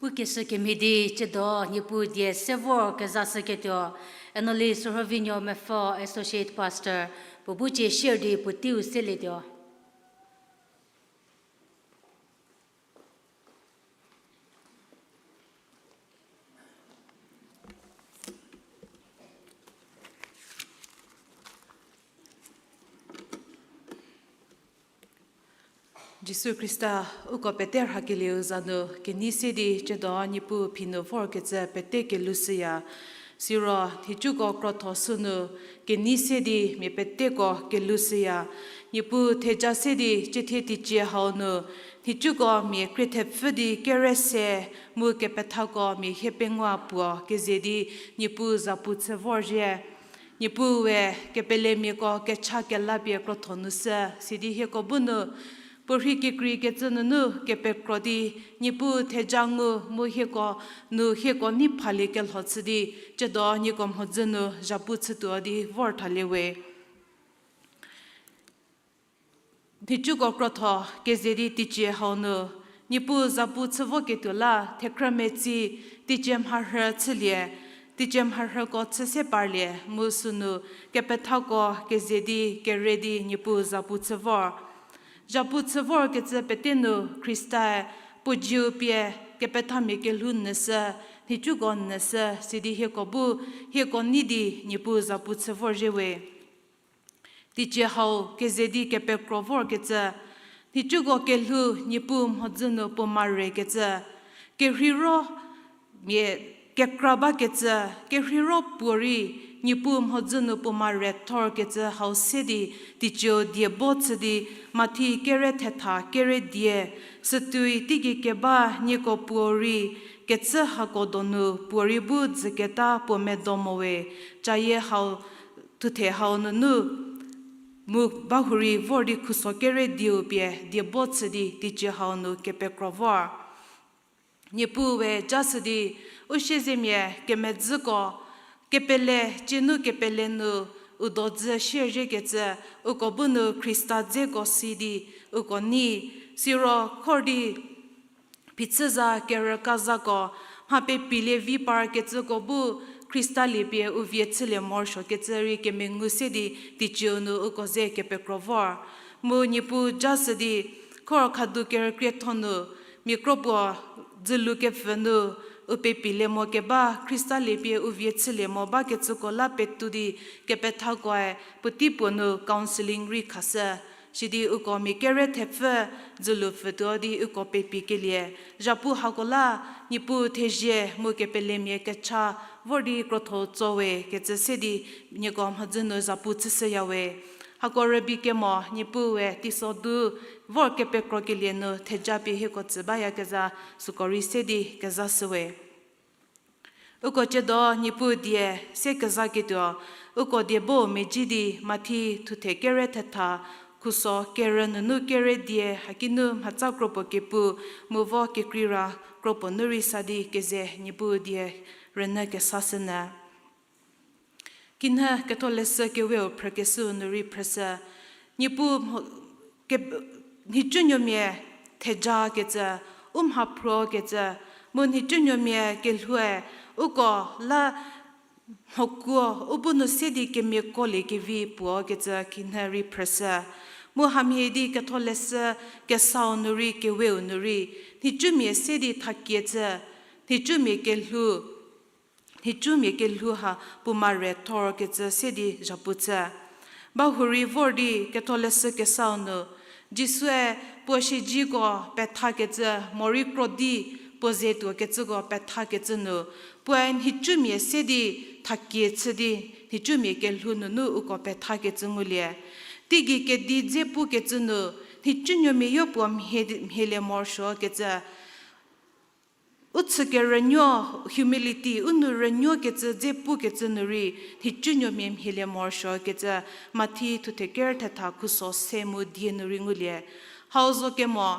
Pukeshü kemhie di tsiedo Niepuu die se vor kezashüketuo, Enoli Sürhovinuo Mepfü Associate Pastor, puo bu cie share di puoteiu selietuo. Jisu Khrista, uko pete rhakelieu za nu kenei se di tsiedo Niepuu phi nu vorkecü pete kelushüya. Siro nhicuko krotho sünu kenei se di mia peteko kelushüya. Niepuu theja se di ciethie teicie hau nu nhicuko mia krie thepfü di kere se mu kepethako mia hiepengou puo keze di Niepuu zapu chü vorzhie. Niepuu we kepelemiako kecha kelapie krotho nu sü, sidi hieko bu nu puorhi kekreikecü nunu kepekro di Niepuu theja ngu mu hieko nu hieko nei phaliekelho chü di tsiedo nieko mhodzü nu zhapu chütuo di vorthaliewe. Nhicuko krotho keze di teicie hau nu Niepuu zapu chü voketuo la thekhrümetsi teicie mharhü chülie, teicie mharhüko chü se parlie mu sünu kepethako keze di kere di Niepuu zapu chü vor. Zapu chü vorkecü pete nu Khrista-e puo zieu pie kepethamia kelhou nyüshü, nhicuko nyüshü, sidi hieko bu hieko nei di Niepuu zapu chü vorzhiewe. Teicie hau keze di kepekro vorkecü, nhicuko kelhou Niepuu mhodzü nu puo marekecü, kerheiro mia kekra bakecü, kerheiro puorei Niepuu mhodzü nu puo mare thorkecü hau se di teicieu die bo chü di Mathi kere thetha kere die, sütuoi teigei keba nieko puorei kecü hako donu puorei bu dzüketa puo medo mo we, cayie hau thuthe hau nunu mu bahurei vor di khuso kere dieu pie die bo chü di teicie hau nu kepekro vor. Niepuu we ja shü di, u siezemia kemedzüko, kepele, tsienu kepele nu u dodzü siezhiekecü, uko bu nu Khrista dzeko si di, uko nei, siro khor di, phichüza kerükazako, mha pepilie vi parkecüko bu Khrista liepie u vie chülie morosuokecü rei kemengu se di teicieu nu uko ze kepekro vor. Mu Niepuu ja shü di, khor khadu kerükrietho nu, mia kro puo dzülu kepfü nu, u pepilie mo keba Khrista liepie u vie chülie mo bakecüko la petou di kepethakoe puotei puo nu counselling rei khashü. Sidi uko mia kere thepfü dzülu pfütuo di uko pepikelie. Zhapu hako la, Niepuu thezie mu kepelemia kecha vor di krotho tsowe kecü se di nieko mhodzü nu zhapu chüshüyawe. Hako rübei kemo Niepuu we teiso du vor kepekrokelie nu theja pie hieko tsü bayakezha süko rei se di kezashüwe. Uko tsiedo Niepuu die se kezaketuo, uko die bo medzi di Mathi thuthe kere thetha, Khuso kerü nunu kere die, hakinu mhatsa kropuo kepu, mu vo kekreira kropuo nu rei sa di keze Niepuu die rünyü kesashünyü. Kinhie ketholeshü keweu phrükeshüu nu rei phrüshü. Niepuu mho-, ke-, nhicunuomia thejakecü, u mha phrokecü, mu nhicunuomia kelhoue uko la mhokuo u bu nu se di kemiakoliekevi puo kecü kinhie rei phrüshü. Mu hamhie di ketholeshü kesau nu rei keweu nu rei, nhicumia se di thakie chü, nhicumia kelhou, nhicumia kelhou ha puoma re thor kecü se di zhapu chü. Bahurei vor di ketholeshü kesau nu, Jisue puo siedziko pethakecü, morei krodi puo ze tuokecüko pethakecü nu, puoe nhicumia se di thakie chü di, nhicumia kelhou nunu uko pethakecü ngulie. Teigei kedi dze pukecü nu, nhicunuomia yo puo mhie, mhielie morosuokecü, u chükerünuo, humility, u nou rünuokecü dze pukecü nu rei, nhicunuomia mhielie morosuokecü, Mathi thuthe ker thetha khuso se mu die nu rei ngulie. Hau zo kemo,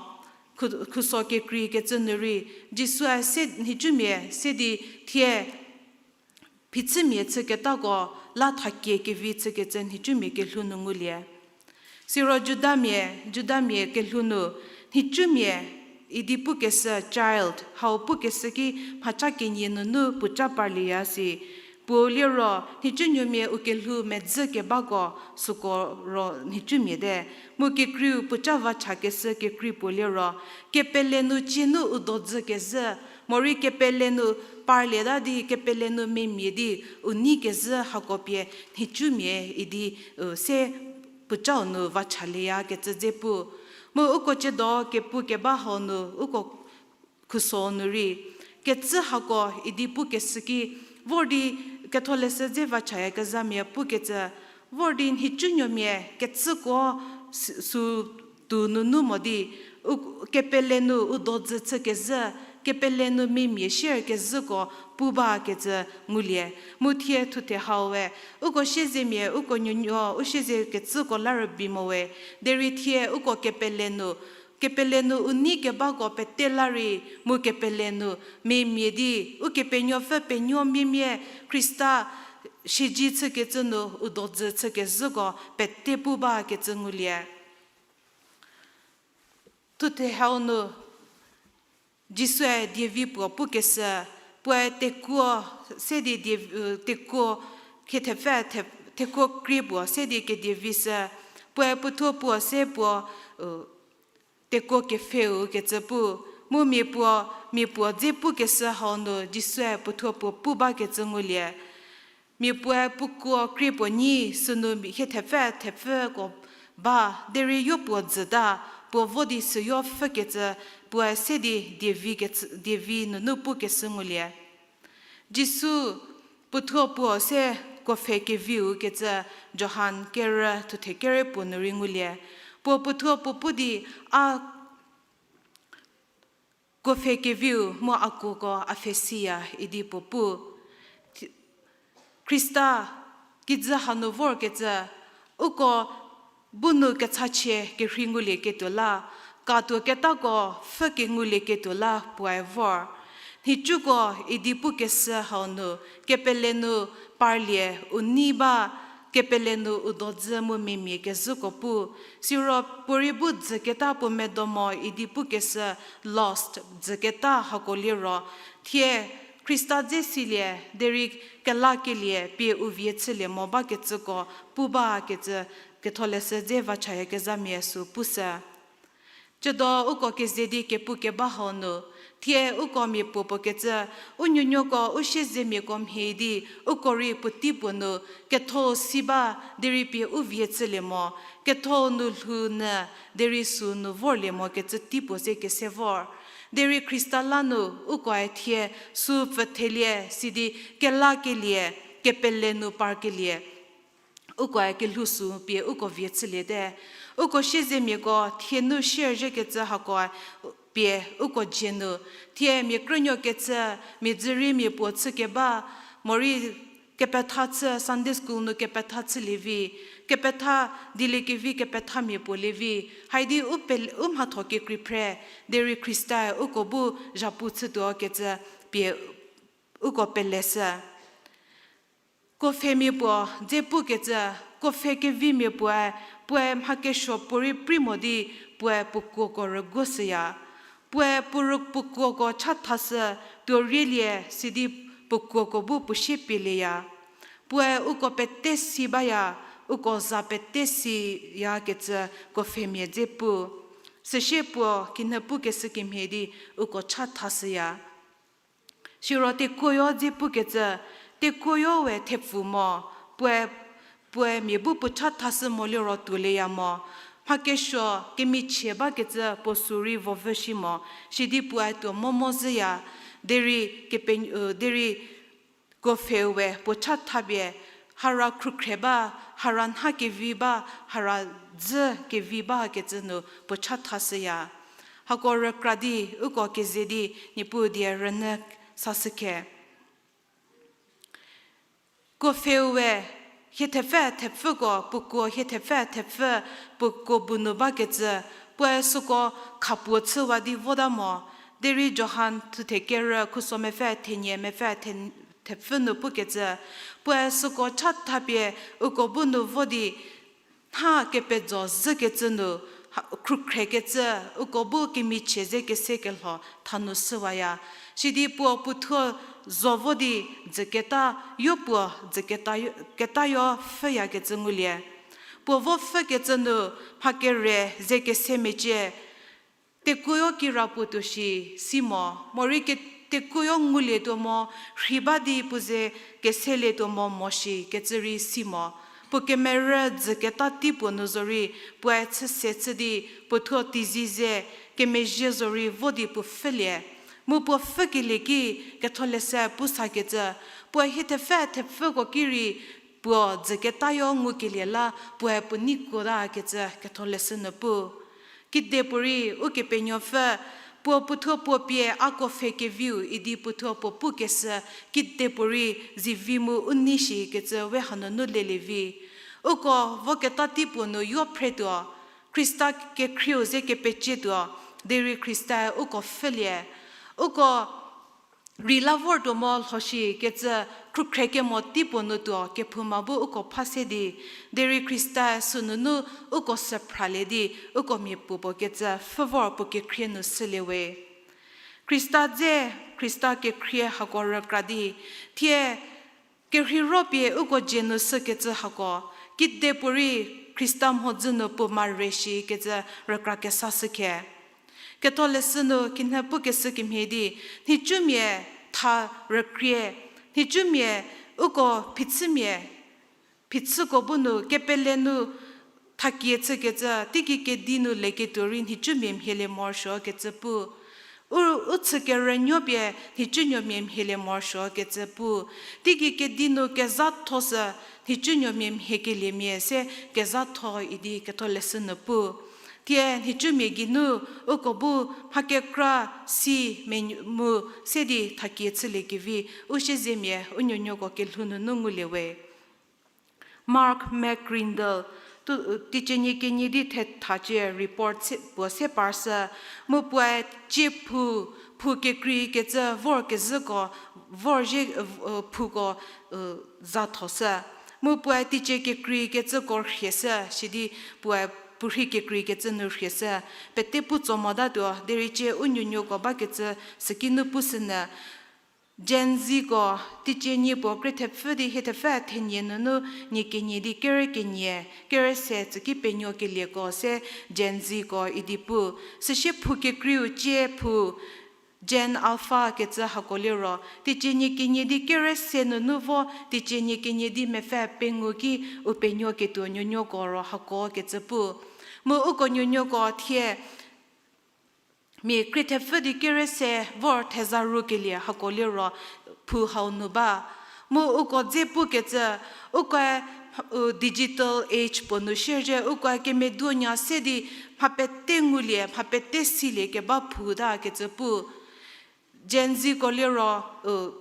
khu-, khuso kekreikecü nu rei, Jisue se nhicumia se di thie phichümia chüketako la thakie kevi chükecü nhicumia kelhou nu ngulie. Siro Judamia, Judamia kelhou nu, nhicumia idi pukeshü child, hau pukeshü ki mhaca kenie nunu puoca parlieya si. Puo liro, nhicunuomia u kelhou medzü kebako süko ro nhicumia te. Mu kekreiu puoca vachakeshü kekrei puo liro, kepele nu cie nu u dodzü kezhü, morei kepele nu parlieta di kepele nu memia di u nei kezhü hako pie nhicumia idi, u, se puocau nu vachalieya kecü dze pu. Mu uko ciedo kepu keba hau nu uko khuso nu rei, kecü hako idi pukeshü ki, vor di ketholeshü dze vachayakezhamia pukecü, vor di nhicunuomia kecüko s-, süu tuo nunu mo di, u, kepele nu u dodzü chükezhü, kepele nu memia shierkezhüko pu bakecü ngulie. Mu thie thuthe hau we, uko siezemia, uko nuonuo, u siezekecüko la rübei mo we, derei thie uko kepele nu, kepele nu u nei kebako pete la rei, mu kepele nu memia di, Ukepenuopfü penuo miamia Khrista siedze chükecü nu u dodzü chükezhüko pete pu bakecü ngulie. Thuthe hau nu, Jisue dievi puo pukeshü, puoe tekuo se di die, tekuo khie thepfü, the-, tekuo krie puo se di kedievi shü, puoe puothuo puo se puo, u, tekuo kepfheu kecü pu, mu mia puo, mia puo dze pukeshü hau nu Jisue puothuo puo pu bakecü ngulie. Mia puoe puokuo krie puo nyi sünu mia khie thepfü thepfüko ba, derei yopuo dzüta, puo vo di süyo pfhükecü, puoe se di dievi kecü, dievi nunu pukeshü ngulie. Jisu puothuo puo se kuopfhe keviu kecü Johan kerü thuthe kere puo nu rei ngulie. Puo puothuo puo pu di, a kuopfhe keviu mu a kuoko a pfhe siya idi puo pu. Khrista kijü hanu vorkecü, uko bu nu kechachie kerhei ngulieketuo la, katuo ketako pfhü kengulieketuo la puoe vor. Nhicuko idi pukeshü hau nu, kepele nu parlie u nei ba, kepele nu u dodzü mu memia kezhüko pu. Siro puorei bu dzüketa puo medo mo idi pukeshü lost dzüketa hako liro, thie Khrista dze silie, derei kelakelie pie u vie chülie mo bakecüko pu bakecü ketholeshü dze vachayakezhamia sü pushü. Ciedo uko keze di kepu keba hau nu, thie uko mia puo puo kecü, u nuonuoko u siezemiako mhie di, uko rei puotei puo nu, ketho si ba, derei pie u vie chülie mo, ketho nu lhou nyü, derei sü nu vorlie mo kecü tei puo se kese vor. Derei Khrista la nu, ukoe thie, sü pfüthelie, sidi kelakelie, kepele nu parkelie. Ukoe kelhou sü pie uko vie chüliete. Uko siezemiako thie nu share zhiekecü hako pie uko dzie nu, thie mia krünuokecü, mia dzüriemia puo chükeba, morei kepetha chü, Sunday school nu kepetha chülie vi, kepetha dieliekevi kepethamia puo lie vi, haidi u, u mhatho kekrei phre, derei Khrista uko bu zhapu chütuo kecü pie uko peleshü. Kuopfhemia puo dze pukecü, kuopfhe kevimia puoe, puoe mha kesuo puorei prei mo di, puoe puo kuoko rüguoshüya. Puoe puo rü-, puo kuoko chathashü, tuo rielie sidi puo kuoko bu puo sie pielieya. Puoe uko pete si baya, uko za pete siya kecü kuopfhemia dze pu. Süsie puo kinhie pukeshü kemhie di uko chathashüya. Siro tekuoyo dze pukecü, tekuoyo we thepfu mo, puoe, puoe mia bu puo chathashü mo liro tuolieya mo. Mha kesuo kemichie bakecü puo sü rei vovü shi mo, sidi puoe tuo mo mo zhüya, derei kepe-, u, derei kuopfheu we puo chathapie, hara khrükhre ba, hara nha kevi ba, hara dzü kevi ba kecü nu puo chathashüya. Hako rükra di, uko keze di, Niepuu die rünyü sashükhe. Kuopfheu we, hie thepfü thepfüko, puo kuo hie thepfü thepfü, puo kuo bu nu bakecü, puoe süko khapuo chüwa di vota mo, derei Johan thuthe kerü khuso mepfü thenie mepfü the-, thepfü nu pukecü, puoe süko chathapie uko bu nu vo di, nha kepejo zhükecü nu, ha, khrükhrekecü, uko bu kemichie ze kese kelho thanu shüwaya. Sidi puo puothuo zo vo di dzüketa, yo puo dzüketa, ketayo pfhüyakecü ngulie. Puo vo pfhükecü nu mha kere ze kese mecie, tekuoyo kirapuo tuo shi si mo, morei ke-, tekuoyo ngulietuo mo, rhei ba di puo ze keselietuo mo mo shi kecü rei si mo. Puo kemerü dzüketa tei puo nu zorei, puoe chüse chü di, puothuo teizie ze, kemezhie zorei vo di puo pfhülie. Mu puo pfhükelie ki, ketholeshü pu sakecü, puoe hie thepfü thepfüko ki rei, puo dzüketayo ngukelie la, puoe puo neikuota kecü ketholeshü nu pu. Kidepuorei Ukepenuopfü, puo puothuo puo pie a kuopfhe keviu idi puothuo puo pukeshü, kidepuorei zivi mu u nei shi kecü we hanunu lelie vi. Uko voketa tei puo nu yo phretuo, Khrista kekhrieu ze kepecietuo, derei Khrista-e uko pfhülie. Uko rei la vortuo mo lho shi kecü khrükhrekemo tei puo nu tuo kephouma bu uko pha se di, derei Khrista-e sünunu uko süphralie di, uko mia puopuo kecü pfhü vor puo kekhrie nu shülie we. Khrista dze, Khrista kekhrie hako rükra di, thie kerheiro pie uko dzie nu shükecü hako, kidepuorei Khrista mhodzü nu puo mare shi kecü rükra kesa shükhe. Ketholeshü nu kinhie pukeshü kemhie di, nhicumia tha rükrie, nhicumia uko phichümia, phichüko bu nu kepele nu thakie chükecü, teigei kedi nu leketuo rei nhicumia mhielie morosuo kecü pu. U, u chü kerünuo pie nhicunuomia mhielie morosuo kecü pu. Teigei kedi nu kezhatho sü nhicunuomia mhiekeliemia se kezhatho idi ketholeshü nu pu. Thie nhicumia geinu uko bu mha kekra si me mu se di thakie chüliekevi u siezemia u nuonuoko kelhou nunu ngulie we. Mark McCrindle, tu, teicie nie kenie di thethacie report se, puo se parshü, mu puoe cie phu, phu kekreikecü vor kezhüko, vorzhie, phuko, zathoshü. Mu puoe teicie kekreikecüko rhieshü, sidi puoe puorhi kekreikecü nu rhieshü. Pete pu tso motatuo, derei cie u nuonuoko bakecü süki nu pushünyü. Gen Zko, teicie nie puo krie thepfü di hie thepfü thenie nunu nie kenie di kere kenie, kere se tsüki penuo kelieko se Gen Zko idi pu. Süsie phu kekreiu cie phu, Gen Alpha kecü hako liro, teicie nie kenie di kere se nunu vo teicie nie kenie di mepfü pengou ki u penuo ketuo nuonuoko ro hako kecü pu. Mu uko nuonuoko thie mia krie thepfü di kere se vor theza rukelie hako liro phu hau nu ba. Mu uko dze pukecü, ukoe, u, digital age puo nu shierei ukoe kemeduonya se di mha pete ngulie, mha pete silie keba phu ta kecü pu. Gen Zko liro, u,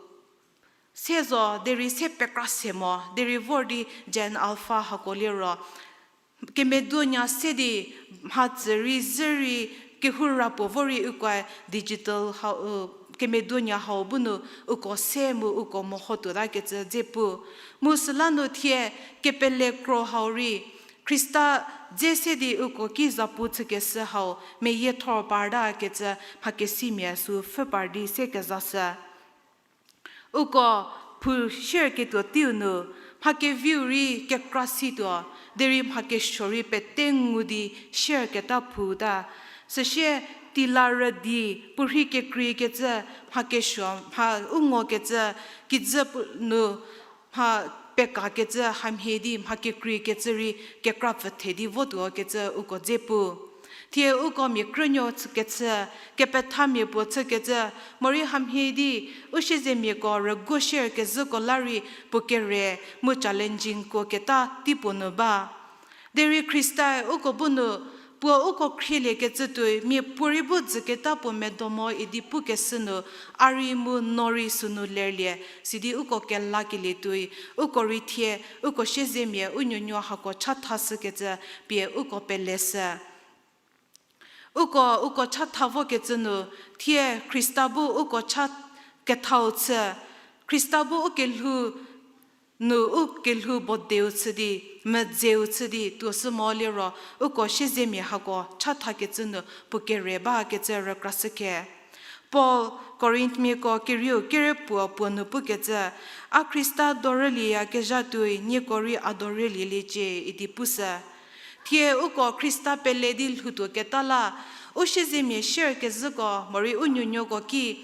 se zo derei se pekra se mo, derei vor di Gen Alpha hako liro kemeduonya se di mhatsü rei zhü rei kehou ra puo vo rei ukoe digital hau, kemeduonya hau bu nu uko se mu uko meho tuotakecü dze pu. Mu süla nu thie kepele kro hau rei Khrista dze se di uko ki zapu chükeshü hau meyiethor partakecü mhakesimia sü pfhü par di se kezashü. Uko phou share ketuo teiu nu, mha keviu rei kekra situo, derei mha kesuo rei pete ngu di share keta phouta. Süsie tila rüdi, puorhi kekreikecü, mha kesuo, mha u ngokecü, kijü pu-, nu, mha pekakecü hamhie di mha kekreikecü rei kekra pfüthe di votuokecü uko dze pu. Thie uko mia krünuo chükecü, kepethamia puo chükecü, morei hamhie di u siezemiako rüguo share kezhüko la rei puo kere mu challenging kuo keta teipuo nu ba. Derei Khrista-e uko bu nu, puo uko khrieliekecü tuoi, mia puo rei bu dzüketa puo medo mo idi pukeshü nu, a rei mu no rei sünu lerlie, sidi uko kelakelie tuoi, uko rei thie, uko siezemia u nuonuo hako chathashükecü pie uko peleshü. Uko, uko chatha vokecü nu, thie Khrista bu uko cha kethau chü, Khrista bu u kelhou nu u kelhou bodeu chü di, medzeu chü di tuoshü mo liro, uko siezemia hako chathakecü nu puo kere bakecü rükrashükhe. Paul Korinthmiako kerieu kere puo puo nu pukecü, a Khrista dorülieyakezha tuoi nieko rei a dorülieliecie idi pushü. Thie uko Khrista pele di lhoutuoketa la, u siezemia share kezhüko morei u nuonuoko ki,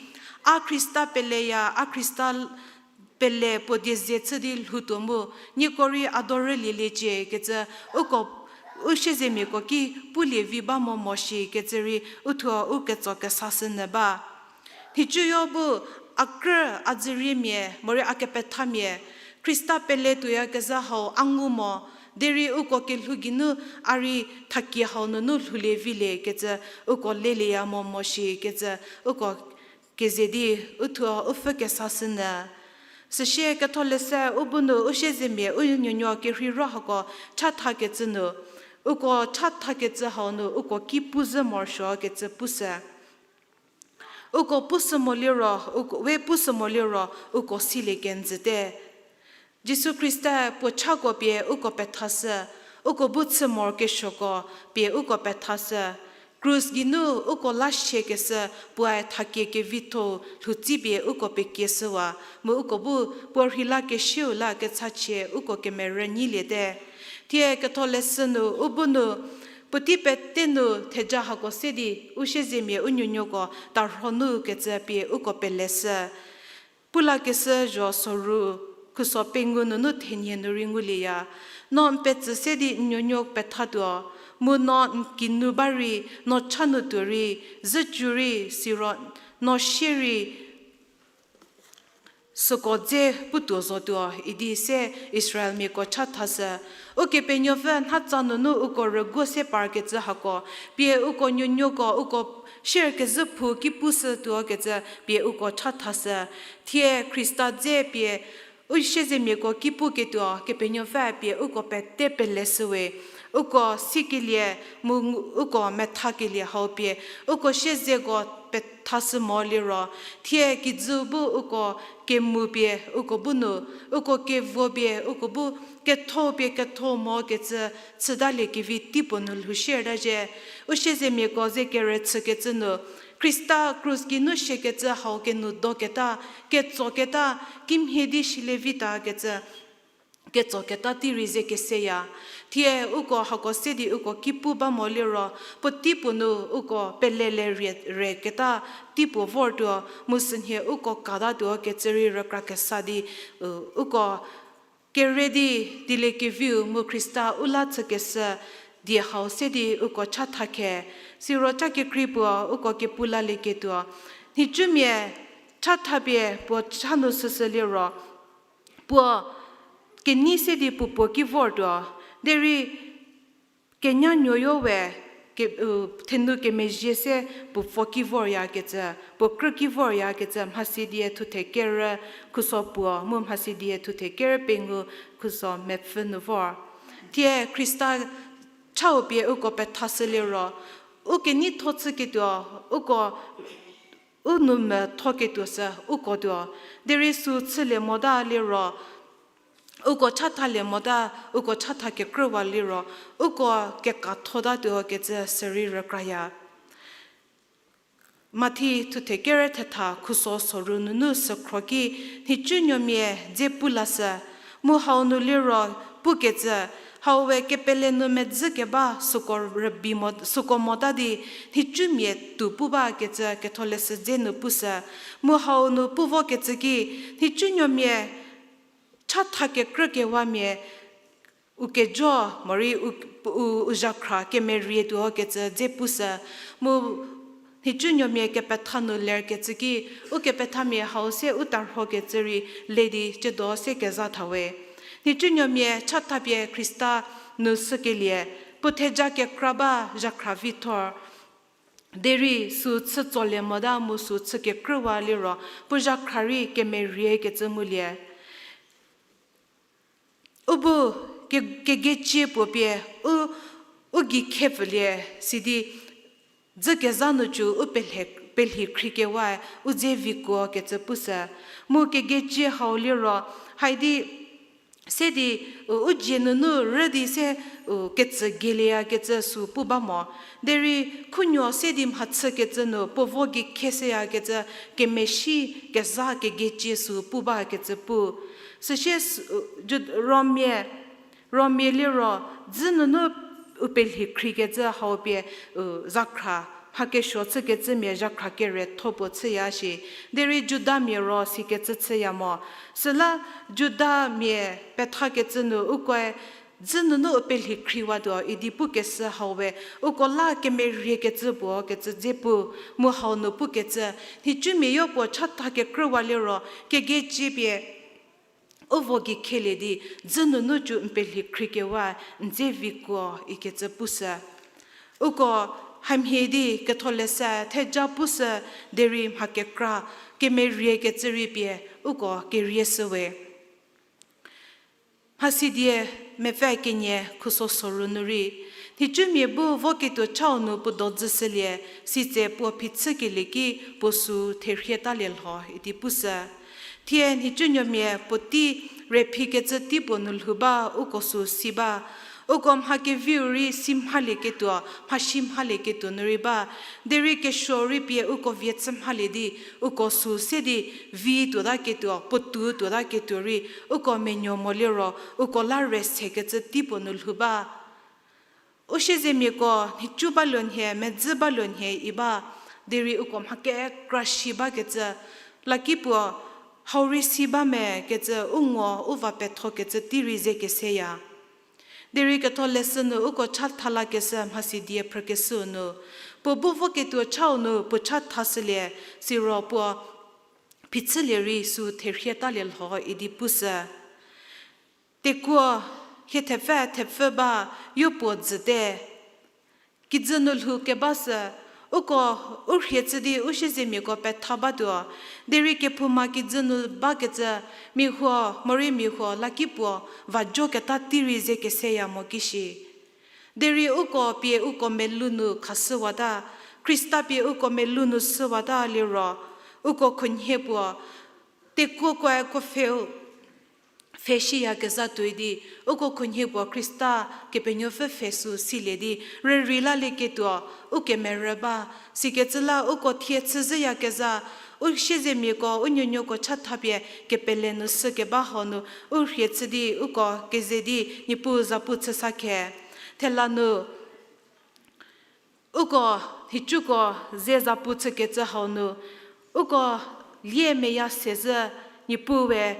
a Khrista peleya, a Khrista pele puo die ze chü di lhoutuo mu, nieko rei a dorülieliecie kecü uko u siezemiako ki pulie vi ba mo mo shi kecü rei uthuo u ketso kesashü nyü ba. Nhicuyo bu a krü, a dzüriemia morei a kepethamia Khrista pele tuoyakezha hau a ngu mo, derei uko kelhou geinu a rei thakie hau nunu lhoulie vilie kecü uko lelieya mo mo shi kecü uko keze di uthuo u pfhü kesashü nyü. Süsie Ketholeshü u bu nu u siezemia u nuonuo kerhei ro hako chathakecü nu, uko chathakecü hau nu uko ki pu zhü morosuokecü pushü. Uko pushü mo liro, uko, we pushü mo liro, uko silie kenjüte. Jisu Khrista puo chako pie uko pethashü, uko bu chü morokesuoko pie uko pethashü. Krus geinu uko la siekeshü puoe thakie kevitho lhoutsipie uko pekieshüwa, mu uko bu puo rheilakesiu la kechachie uko kemerü nyiliete. Thie Ketholeshü nu u bu nu, puotei pete nu theja hako se di u siezemia u nuonuoko tarho nu kecü pie uko peleshü. Pulakeshü zho soru, khuso pengou nunu thenie nu rei ngulieya. No n petsü se di n nuonuo pethatuo, mu no n kinu ba rei, no cha nu tuo rei, zhücü rei, siro no sie rei, süko dze putuo zotuo idi se Israelmiako chathashü. Ukepenuopfü nhatsa nunu uko rüguo se parkecü hako, pie uko nuonuoko uko share kezhü phou ki pushütuokecü pie uko chathashü. Thie Khrista dze pie u siezemiako ki puketuo Kepenuopfü pie uko pete peleshüwe. Uko sikelie mu uko methakelie hau pie uko siezeko pethashü mo liro, thie kijü bu uko kemu pie uko bu nu, uko kevo pie uko bu ketho pie ketho mokecü chütalie kevi teipuo nu lhou shierta zhie. U siezemiako ze kerüchükecü nu, Khrista krus geinu siekecü hau kenu doketa, ketsoketa, kimhie di silie vitakecü ketsoketa tei rei ze keseya. Thie uko hako se di uko ki pu ba mo liro, puotei puo nu uko pelele re, reketa teipuo vortuo, mu sünhie uko katatuo kecü rei rükra kesa di, u, uko kere di dieliekeviu mu Khrista u la chükeshü die hau se di uko chathakhe, siro cha kekrei puo uko kepu lalieketuo. Nhicumia chathapie puo cha nu süsü liro, puo kenei se di puo puo ki vortuo, derei kenya nuoyo we ke-, u, thenu kemezhie se puo pfo ki voryakecü, puo krü ki voryakecü, mhasidie thuthe kerü khuso puo, mu mhasidie thuthe kerü pengou khuso mepfü nu vor. Thie Khrista chau pie uko pethashü liro, u keneitho chüketuo, uko u nu methoketuo sü uko tuo. Derei sü chülie mota liro, uko chathalie mota, uko chatha kekrüwa liro, uko kekathotatuo kecü sürei rükraya. Mathi thuthe kerü thetha khuso soru nunu sükhro ki, nhicunuomia dze pu lashü, mu hau nu liro pukecü, hau we kepele nu medzü keba süko rübei mo, süko mota di, nhicumia tuo pu bakecü Ketholeshü dze nu pushü, mu hau nu pu vokecü ki, nhicunuomia chatha kekrükewamia, u kejo, morei u, u, u zhakhra kemerietuo kecü dze pushü, mu nhicunuomia kepetha nu lerkecü ki, u kepethamia hau se u tarhokecü rei le di ciedo se kezha thawe. Nhicunuomia chathapie Khrista nu shükelie, puo theja kekra ba zhakhra vithor. Derei sü chü tsolie mota mu sü chü kekrüwa liro, puo zhakhra rei kemeriekecü ngulie. U bu ke-, kegeicie puo pie u, u gei khepfülie sidi, dzü kezha nu cü u pelhe-, pelhi khriekewae u dze vikuo kecü pushü. Mu kegeicie hau liro, haidi se di, u, u dzie nunu rü di se, u, ketsü geileya kecü sü pu ba mo. Derei khunuo se di mhachükecü nu puo vo gei kheshüyakecü kemesi kezha kegeicie sü pu bakecü pu. Süsie sü, u, Ju-, Romia, Romia liro, dzü nunu u pelhi khriekecü hau pie, u, zhakhra, mha kesuo chükecümia zhakhra kere tho puo chüya shi, derei Judamia ro sikecü chüya mo. Süla Judamia pethakecü nu ukoe dzü nunu u pelhi khriewatuo idi pukeshü hau we, uko la kemeriekecü puo kecü dze pu, mu hau nu pukecü, nhicumia yopuo chatha kekrüwa liro, kegeicie pie u vo gei khelie di, dzü nunu cü n pelhi khriekewa n dze vikuo ikecü pushü. Uko hamhie di Ketholeshü theja pushü, derei mha kekra kemeriekecü rei pie uko kerieshüwe. Mhasidie mepfü kenie khuso soru nu rei, nhicumia bu voketuo chau nu puo dodzüshülie, sitse puo phichükelie ki puo sü therhietalie lho idi pushü. Thie nhicunuomia puotei rephikecü tei puo nu lhou ba uko sü si ba. Uko mha keviu rei si mhalieketuo, mhasi mhalieketuo nu rei ba. Derei kesuo rei pie uko vie chü mhalie di, uko sü se di vi tuotaketuo, puotou tuotaketuo rei, uko menuo mo liro, uko la re sekecü tei puo nu lhou ba. U siezemiako nhicu baluo nhie, medzü baluo nhie i ba, derei uko mha kekra si bakecü, lakipuo hau rei si ba me kecü u ngo u va pethokecü tei rei ze keseya. Derei Ketholeshü nu uko chatha lakeshü mhasidie phrükeshüu nu, puo bu voketuo chau nu puo chathashülie, siro puo phichülie rei sü therhietalie lho idi pushü. Tekuo hie thepfü thepfü ba yopuo dzüte. Kijü nu lhou keba sü, uko u rhie chü di u siezemiako petha batuo, derei kephouma kijü nu bakecü, mia huo, morei mia huo, lakipuo, va joketa tei rei ze keseya mo kishi. Derei uko pie uko melou nu khashüwata, Khrista pie uko melou nu shüwata liro, uko khunhie puo, tekuokoe kuopfheu, pfheshiyakezha tuoi di, uko khunhie puo Khrista Kepenuopfü pfhe sü silie di, rürei lalieketuo, u kemerü ba, sikecü la uko thie chüzhüyakezha, u siezemiako, u nuonuoko chathapie kepele nu shükeba hau nu, u rhie chü di, uko keze di, Niepuu zapu chüsa khe. Thela nu, uko nhicuko ze zapu chükecü hau nu, uko lie meya sezhü Niepuu we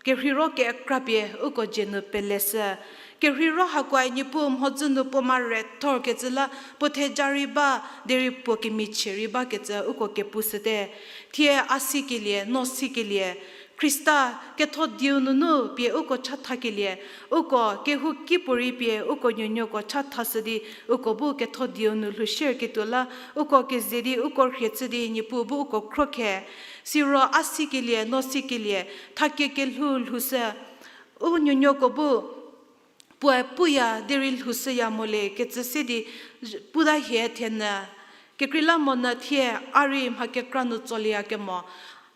kerheiro kekrapie uko dzie nu peleshü. Kerheiro hakoe Niepuu mhodzü nu puo ma rethorkecü la puo theja rei ba, derei puo kemichie rei bakecü uko kepushüte. Thie a sikelie, no sikelie, Khrista ketho dieu nunu pie uko chathakelie, uko kehouki puorei pie uko nuonuoko chathashü di, uko bu ketho dieu nu lhou shierketuo la, uko keze di uko rhie chü di Niepuu bu uko khro khe. Siro a sikelie, no sikelie, thakie kelhou lhoushü, u nuonuoko bu puoe puya derei lhoushüya mo le kecü se di puta hie thie nyü. Kekreilamonyü thie a rei mha kekra nu tsoliyakemo,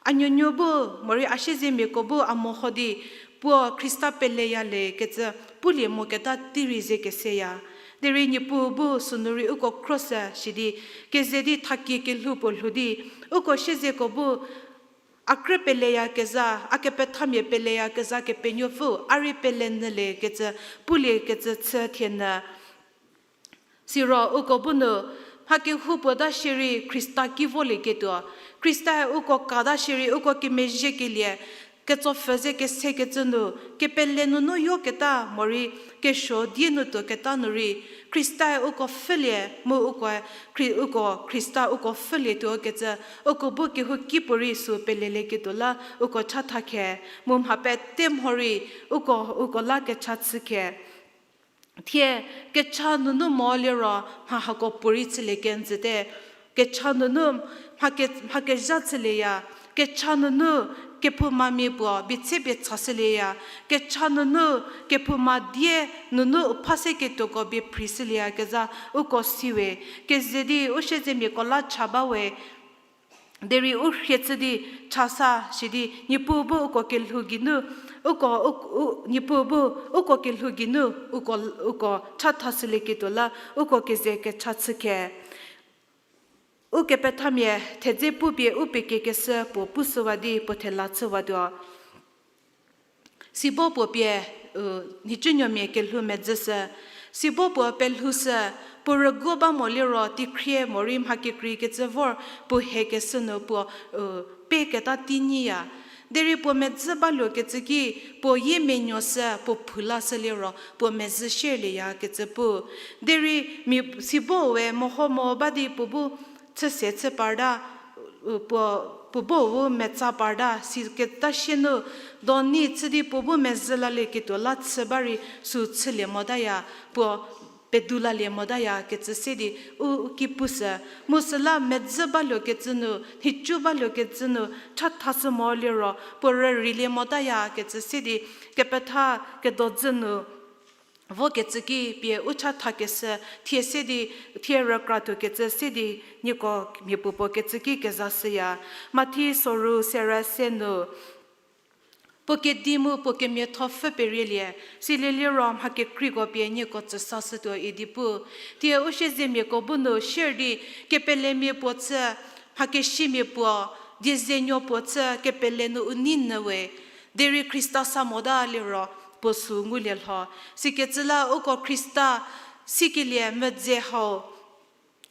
a nuonuo bu morei a siezemiako bu a meho di puo Khrista peleya le kecü pulie moketa tei rei ze keseya. Derei Niepuu bu sünu rei uko khroshü shi di, keze di thakie kelhou puo lhou di, uko siezeko bu a krü peleyakezha, a kepethamia peleyakezha Kepenuopfü, a rei pelenyü le kecü pulie kecü chü thie nyü. Siro uko bu nu, mha kehoupuo ta shierei Khrista ki volieketuo, Khristae uko ka ta shierei uko kemezhiekelie, ketsopfü ze kesekecü nu, kepele nunu yoketa morei kesuo die nu tuoketa nu rei, Khristae uko pfhülie mu uko, Khri-, uko Khrista uko pfhülietuo kecü, uko bu kehouki puorei sü pelelieketuo la uko chatha khe, mu mha pete mhorei uko, uko la kecha chü khe. Thie kecha nunu mo liro mha hako puorei chülie kenjüte. Kecha nunu mha ke-, mha kezha chülieya. Kecha nunu kephoumamia puo bietse bie chashülieya. Kecha nunu kephouma die nunu u pha se ketuoko bie phrishülieyakezha uko siwe. Keze di u siezemiako la cha bawe. Derei u rhie chü di chasa shi di Niepuu bu uko kelhou geinu, uko, u, u, Niepuu bu uko kelhou geinu, uko, uko chathashülieketuo la uko keze kecha chü khe. Ukepethamia thedze pupie u pekiekeshü puo pushüwa di puo thela chüwatuo. Sibo puo pie, u, nhicunuomia kelhou medzüshü. Sibo puo pelhoushü, puo rüguo ba mo liro teikhrie morei mha kekreikecü vor puo hekeshü nu puo, u, peketa tei nyiya. Derei puo medzü baluokecü ki, puo yie menuoshü, puo phou lashü liro puo mezhü shierlieyakecü pu. Derei mia sibo we meho mo ba di puo bu chüse chü parta, u, puo, puo bu u metsa parta, siketa sie nu, doni chü di puo bu mezhü lalieketuo la chü ba rei sü chülie motaya, puo pedu lalie motayakecü se di u, u ki pushü. Mu süla medzü baluokecü nu, nhicu baluokecü nu, chathashü mo liro puo rüreilie motayakecü se di, kepetha kedodzü nu vokecü ki pie u chathakeshü thie se di, thie rükratuokecü se di, nieko mia puopuo kecü ki kezashüya. Mathi soru serü se nu, puo kedi mu puo kemiatho pfhü perielie, silie liro mha kekreiko pie nieko tsüsashütuo idi pu. Thie u siezemiako bu nu shier di, kepelemia puo chü, mha kesimia puo, diezenuo puo chü kepele nu u nei nyü we. Derei Khrista sa mota liro puo sü ngulie lho. Sikecü la uko Khrista sikelie medze hau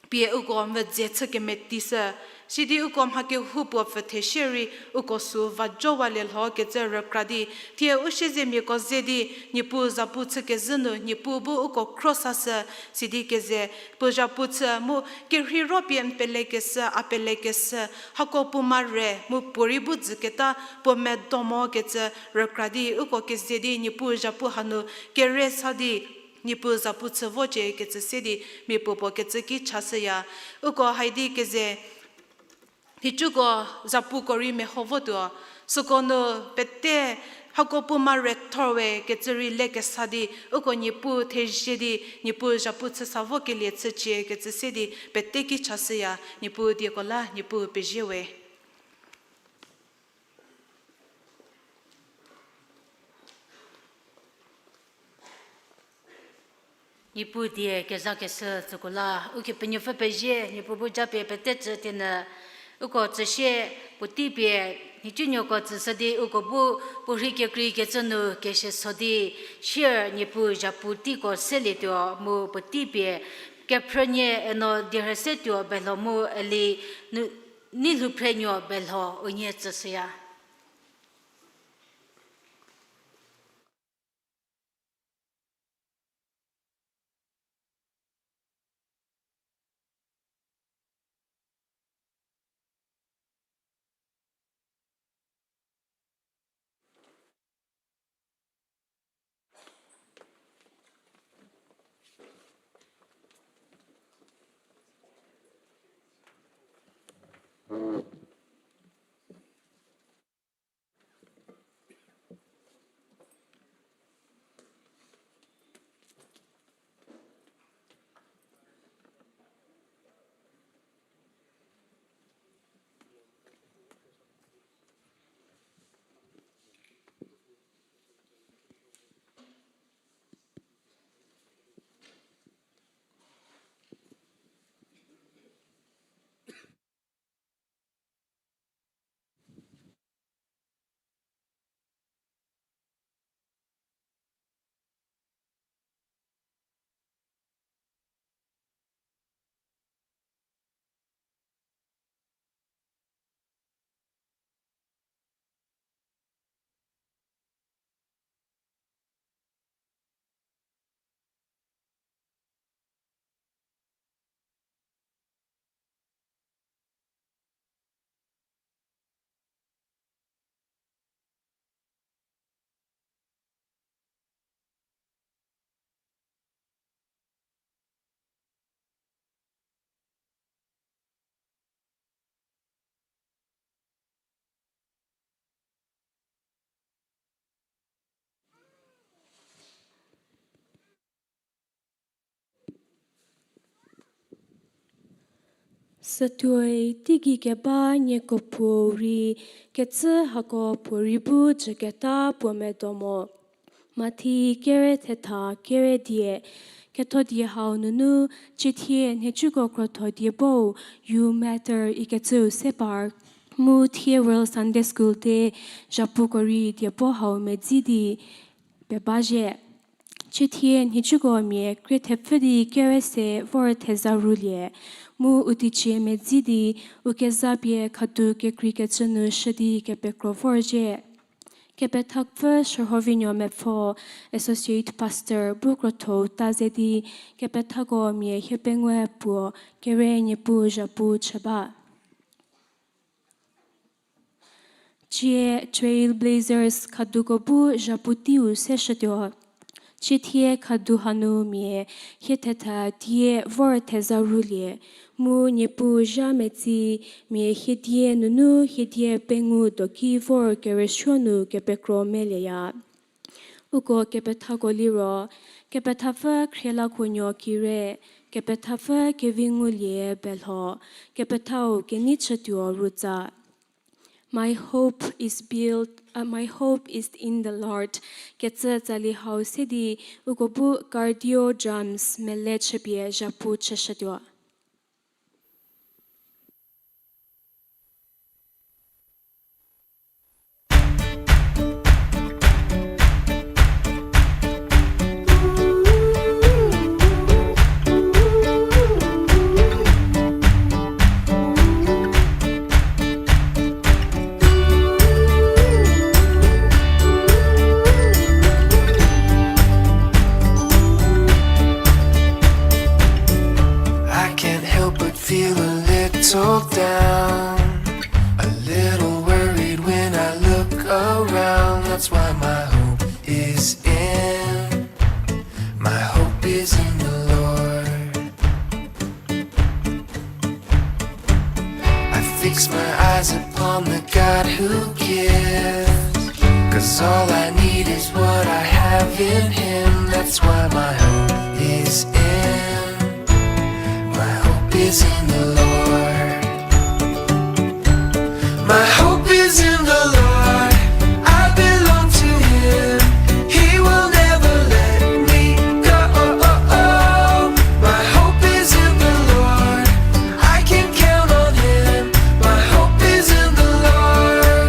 pie uko medze chü kemetishü. Sidi uko mha kehoupuo pfü theshie rei uko sü vajowalie lho kecü rükra di, thie u siezemiako ze di, Niepuu zhapu chükezhü nu Niepuu bu uko khro sashü, sidi keze puo zhapu chü mu kerheiro pie n pelekeshü, a pelekeshü, hako puo mare mu puorei bu dzüketa puo medo mokecü rükra di, uko keze di Niepuu zhapu hanu kere sa di, Niepuu zhapu chü vocie kecü se di, mia puopuo kecü ki chashüya. Uko haidi keze, nhicuko zhapuko rei meho votuo, süko nu pete hako puo mare thor we kecü rei lekesa di, uko Niepuu thezie di, Niepuu zhapu chü sa vokelie chücie kecü se di, pete ki chashüya. Niepuu dieko la, Niepuu pezie we. Niepuu die kezakeshü tsüko la, Ukepenuopfü pezie, Niepuu bu japie pete tsü tienü, uko tsüsie, puotei pie, nhicunuoko tsüshü di, uko bu, puorhi kekreikecü nu, kese so di, shier Niepuu zhapu teiko selietuo, mu puotei pie, kephrünie eno dierhüsetuo belho mu, eli, nu, nei lhouphrenuo belho, unie tsüshüya. Tsütuoi teigei keba nieko puou rei, kecü hako puorei bu jüketa puo medo mo. Mathi kere thetha kere die, ketho die hau nunu, ciethie nhicuko krotho die bou, You Matter ikecüu se par. Mu thie World Sunday School te zhapuko rei die bo hau medzi di pebazhie. Ciethie nhicuko mia krie thepfü di kere se vor theza rulie. Mu u teicie medzi di u kezapie khadu kekreikecü nu shü di kepekro vorzhie. Kepethapfü Shürhovinuo Mepfo, Associate Pastor, bu krotho-u ta ze di, kepethako mia hiepengou puo kere Niepuu zhapu chü ba. Cie Trailblazers khaduko bu zhapu teiu se shütuo. Ciethie khadu hanu mia hie thetha tie vor theza rulie, mu Niepuu zha metsi mia hiedie nunu hiedie pengou doki vor kerüsuo nu kepekro melieya. Uko kepethako liro, kepethapfü Khrielakuonuo Kire, kepethapfü Kevingulie Belho, kepethau Keneichütuo Rutsa. My hope is built, uh, my hope is in the Lord. Kecü tsali hau se di uko bu Cardio Drums mele chüpie zhapu chüshütuo. I can't help but feel a little down, a little worried when I look around. That's why my hope is in, my hope is in the Lord. I fix my eyes upon the God who gives, 'cause all I need is what I have in Him. That's why my hope is in, my hope is in the Lord. My hope is in the Lord. I belong to Him. He will never let me go. My hope is in the Lord. I can count on Him. My hope is in the Lord.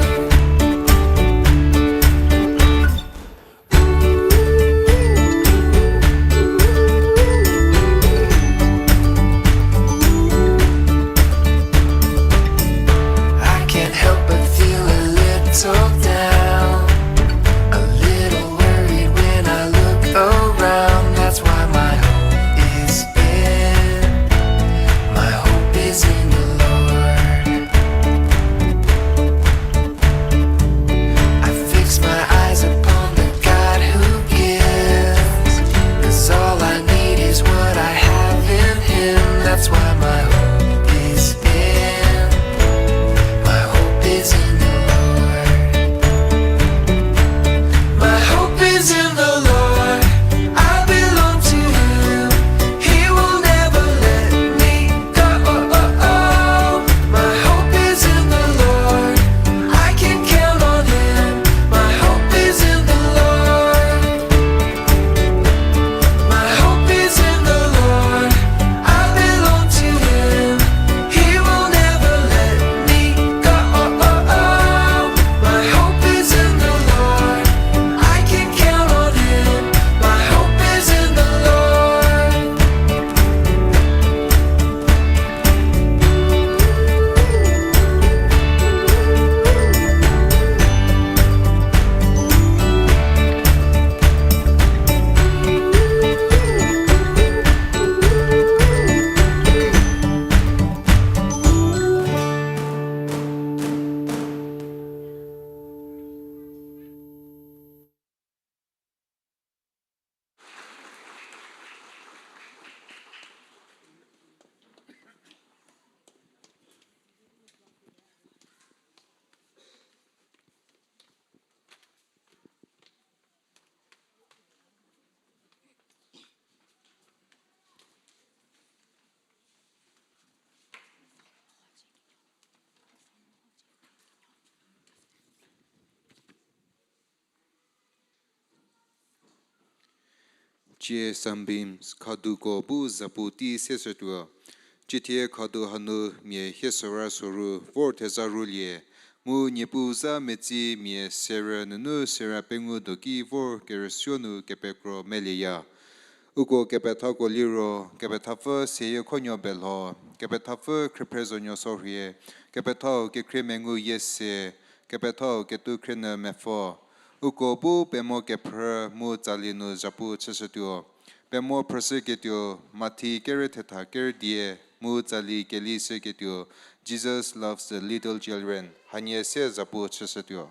Cie Sunbeams khaduko bu zapu tei seshütuo. Ciethie khadu hanu mia hie sora soru vor theza rulie, mu Niepuu za metsi mia serü nunu serü pengou doki vor kerüsuo nu kepekro melieya. Uko kepethako liro, kepethapfü seyie khonuo belho, kepethapfü khriephrezhonuo sorhie, kepethau kekhrie mengu yie se, kepethau ketukhrie nyü mepfo. Uko bu pemo kephrü mu tsali nu zapu chüshütuo. Pemo phrüshüketuo, Mathi kere thetha kere die, mu tsali keli shüketuo, Jesus loves the little children, hanie se zapu chüshütuo.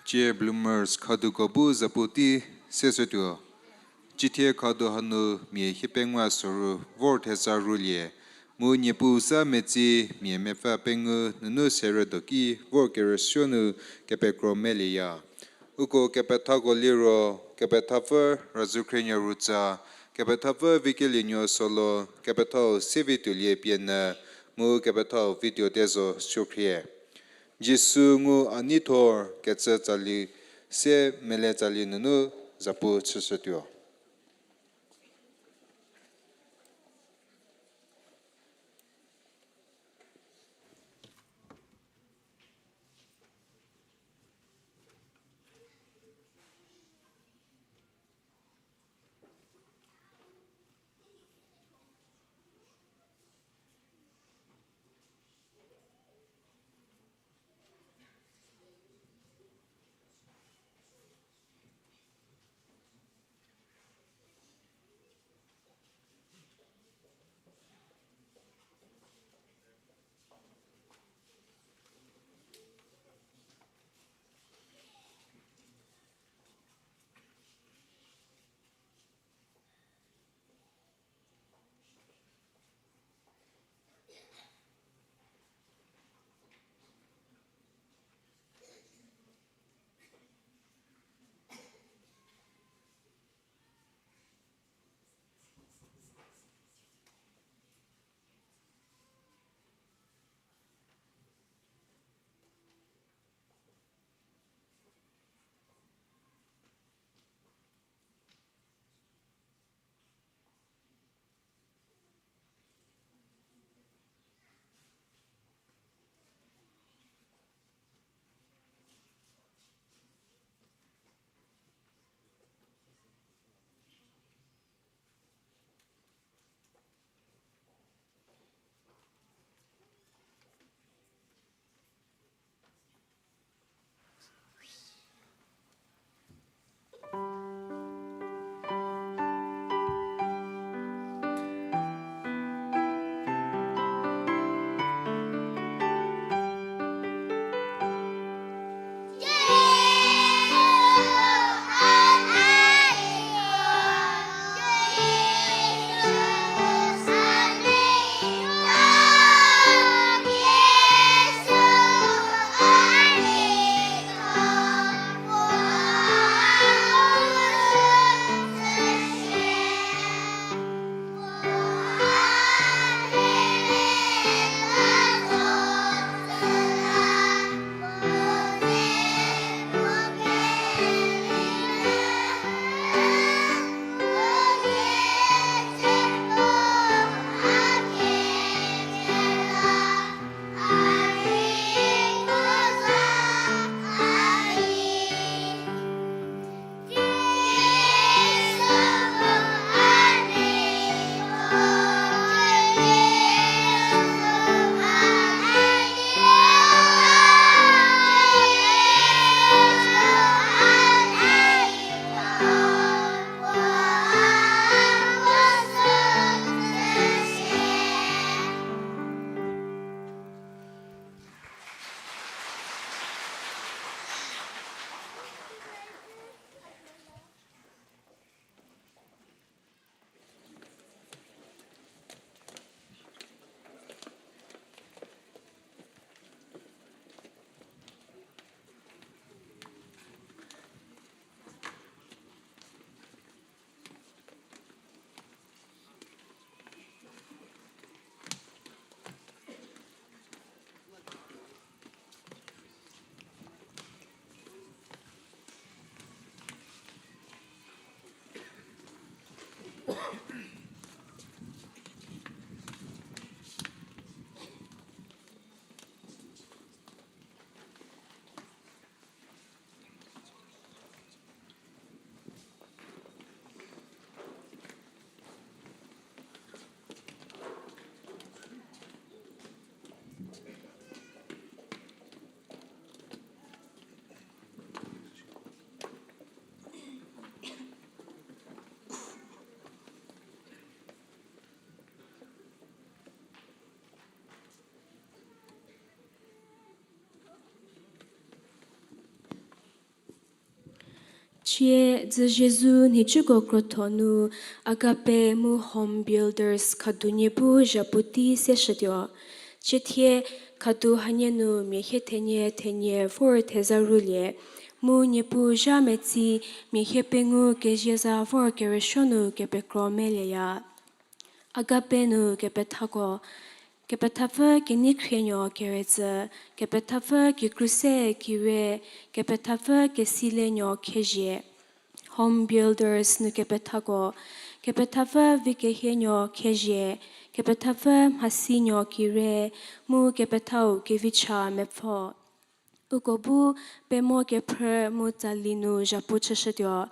Cie Bloomers khaduko bu zapu tei seshütuo. Cithie khadu hanu mia hiepengou soru vor theza rulie, mu Niepuu za metsi mia mepfü pengou nunu seredo ki vor kerüsuo nu kepekro melieya. Uko kepethako liro, kepethapfü Razhükhrienuo Rutsa, kepethapfü Vikelienuo Solo, kepethau Sevituolie Pienü, mu kepethau Vituo Tezo Suokhrie. Jisu ngu a neithor kecü tsali se mele tsali nunu zapu chüshütuo. Thie dzü Jisu nhicuko krotho nu Agape mu Home Builders khadu niepu zhapu tei seshütuo. Ciethie khadu hanie nu mia hie thenie thenie vor theza rulie, mu niepu zha metsi mia hie pengou kezieza vor kerüsuo nu kepekro melieya. Agape nu kepethako, kepethapfü Keneikrienuo Keretsü, kepethapfü Kikrusie Kire, kepethapfü Kesilenuo Khezhie. Home Builders nu kepethako, kepethapfü Vikehienuo Khezhie, kepethapfü Mhasinuo Kire, mu kepethau Kevicha Mepfo. Uko bu pemo kephrü mu tsali nu zhapu chüshütuo.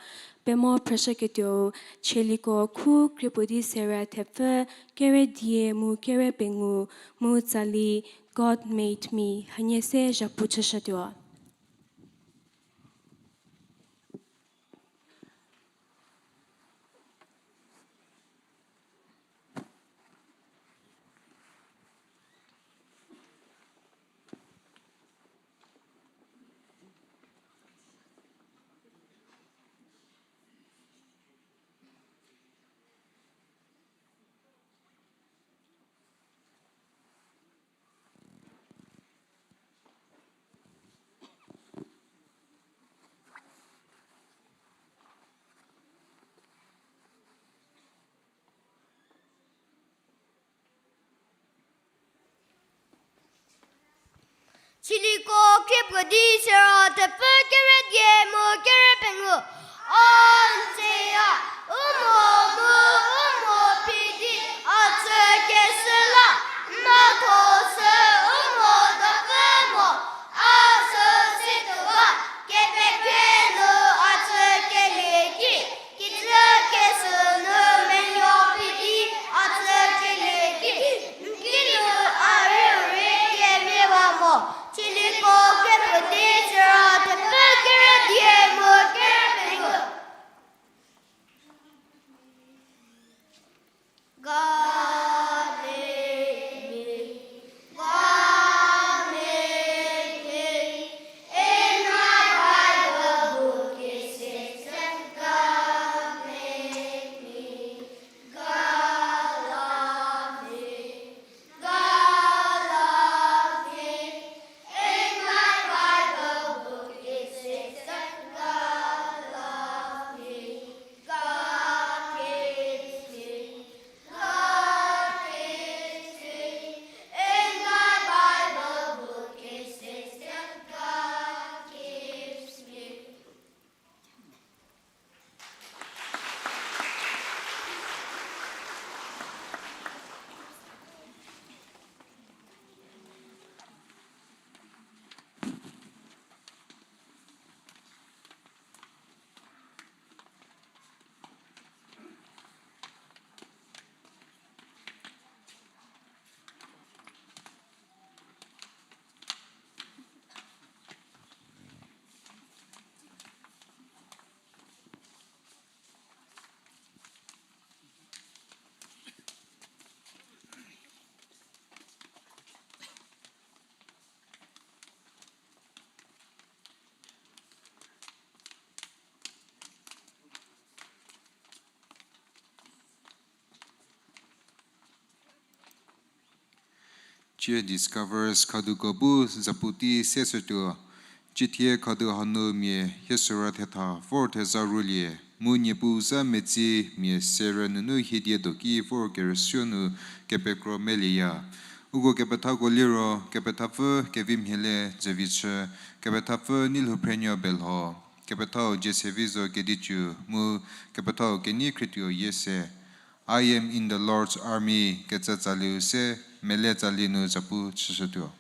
Pemo phrüshüketuou, Chieliko khu krie puo di sera thepfü, kere die mu kere pengou, mu tsali God Made Me hanie se zhapu chüshütuo. Chieliko krie puo di sera thepfü, kere die mu kere pengou. A n tseya, u mo mu u mo phi di a tsükeshü la, n mhatho sü u mo dapfü mo, a sü situo ba, kepekre nu a tsükelie ki, kijü kesü nu menuo phi di a tsükelie ki, n ki nu a rei u rei kemiewa mo. Chieliko krie puo di sera thepfü, kere die mu kere pengou. God made me. God made me. In my Bible book it says that God made me. God loved me. God loved me. In my Bible book it says that God loved me. God gives me. God gives me. In my Bible book it says that God gives me. Cie Discovers khaduko bu zapu tei seshütuo. Ciethie khadu hanu mia hie sera thetha vor theza rulie, mu niepu zha metsi mia serü nunu hiedie doki vor kerüsuo nu kepekro melieya. Uko kepethako liro, kepethapfü Kevimhiele Dzüvichü, kepethapfü Neilhouphrenuo Belho, kepethau Jiesevizo Kedicü, mu kepethau Keneikhrietuo Yiese. I am in the Lord's army kecü tsaliu se mele tsali nu zapu chüshütuo.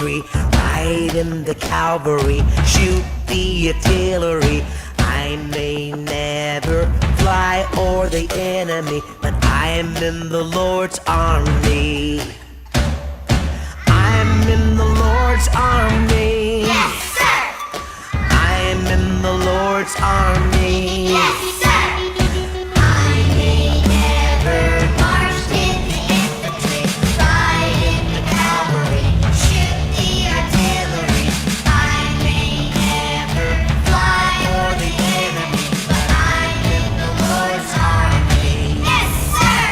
Ride in the cavalry, shoot the artillery. I may never fly o'er the enemy, but I'm in the Lord's army. I'm in the Lord's army. Yes, sir. I'm in the Lord's army. Yes, sir. I may never march in the infantry, ride in the cavalry, shoot the artillery. I may never fly o'er the enemy, but I'm in the Lord's army. Yes, sir.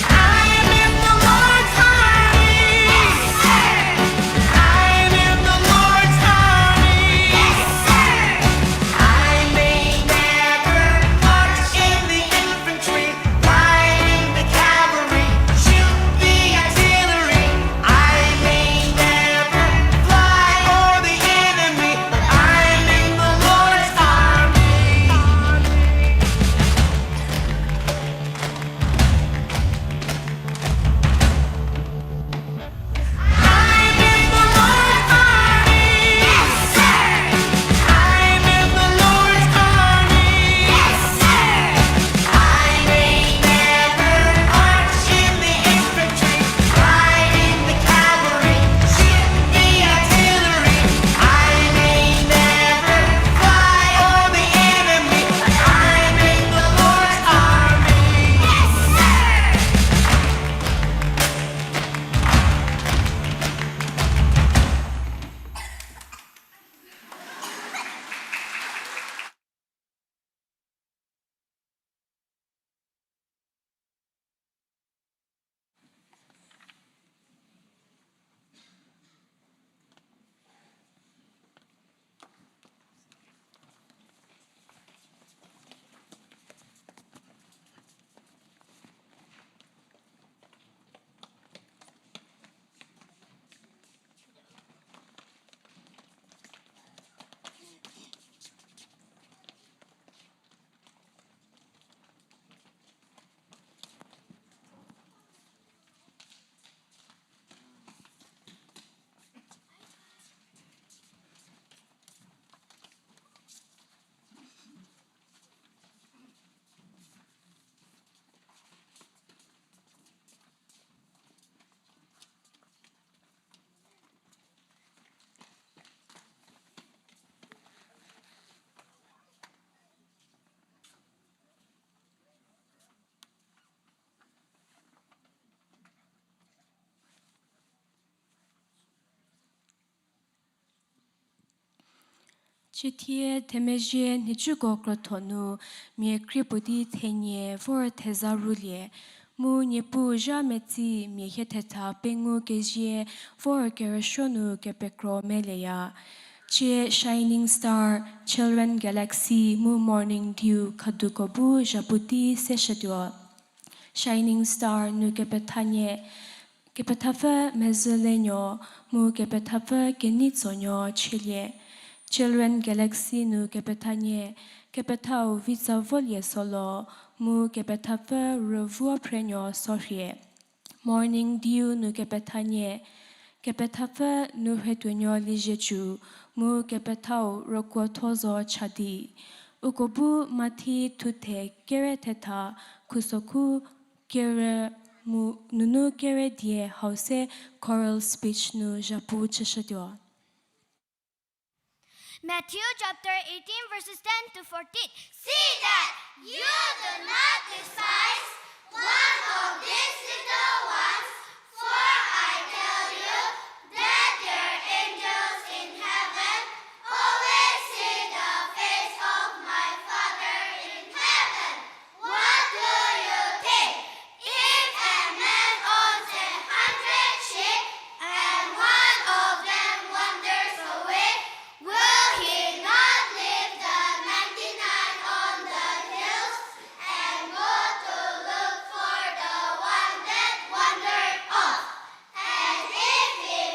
I'm in the Lord's army. Yes, sir. I'm in the Lord's army. Yes, sir. I may never march in the infantry, ride in the cavalry, shoot the artillery. I may never fly o'er the enemy, but I'm in the Lord's army. I'm in the Lord's army. Yes, sir. I'm in the Lord's army. Yes, sir. I may never march in the infantry, ride in the cavalry, shoot the artillery. I may never fly o'er the enemy, but I'm in the Lord's army. Yes, sir. Ciethie themezhie nhicuko krotho nu mia krie puo di thenie vor theza rulie, mu Niepuu zha metsi mia hie thetha pengou kezie vor kerüsuo nu kepekro melieya. Cie Shining Star, Children Galaxy mu Morning Dew khaduko bu zhapu tei seshütuo. Shining Star nu kepethanie, kepethapfü Mezülenuo, mu kepethapfü Kenitsonuo chülie. Children Galaxy nu kepethanie, kepethau Vitsa Volie Solo, mu kepethapfü Rüvuo Phrenuo Sorhie. Morning Dew nu kepethanie, kepethapfü Nurhetuonuo Liezietsu, mu kepethau Rükuothozo Chadi. Uko bu Mathi thuthe kere thetha, khusokhu kere mu nunu kere die hau se choral speech nu zhapu chüshütuo. Matthew chapter eighteen, verses ten to fourteen. See that you do not despise one of these little ones, for I tell you that their angels in heaven always see the face of my Father in heaven. What do you think? If a man owns a hundred sheep and one of them wanders away, will he not leave the ninety-nine on the hills and go to look for the one that wandered off? And if he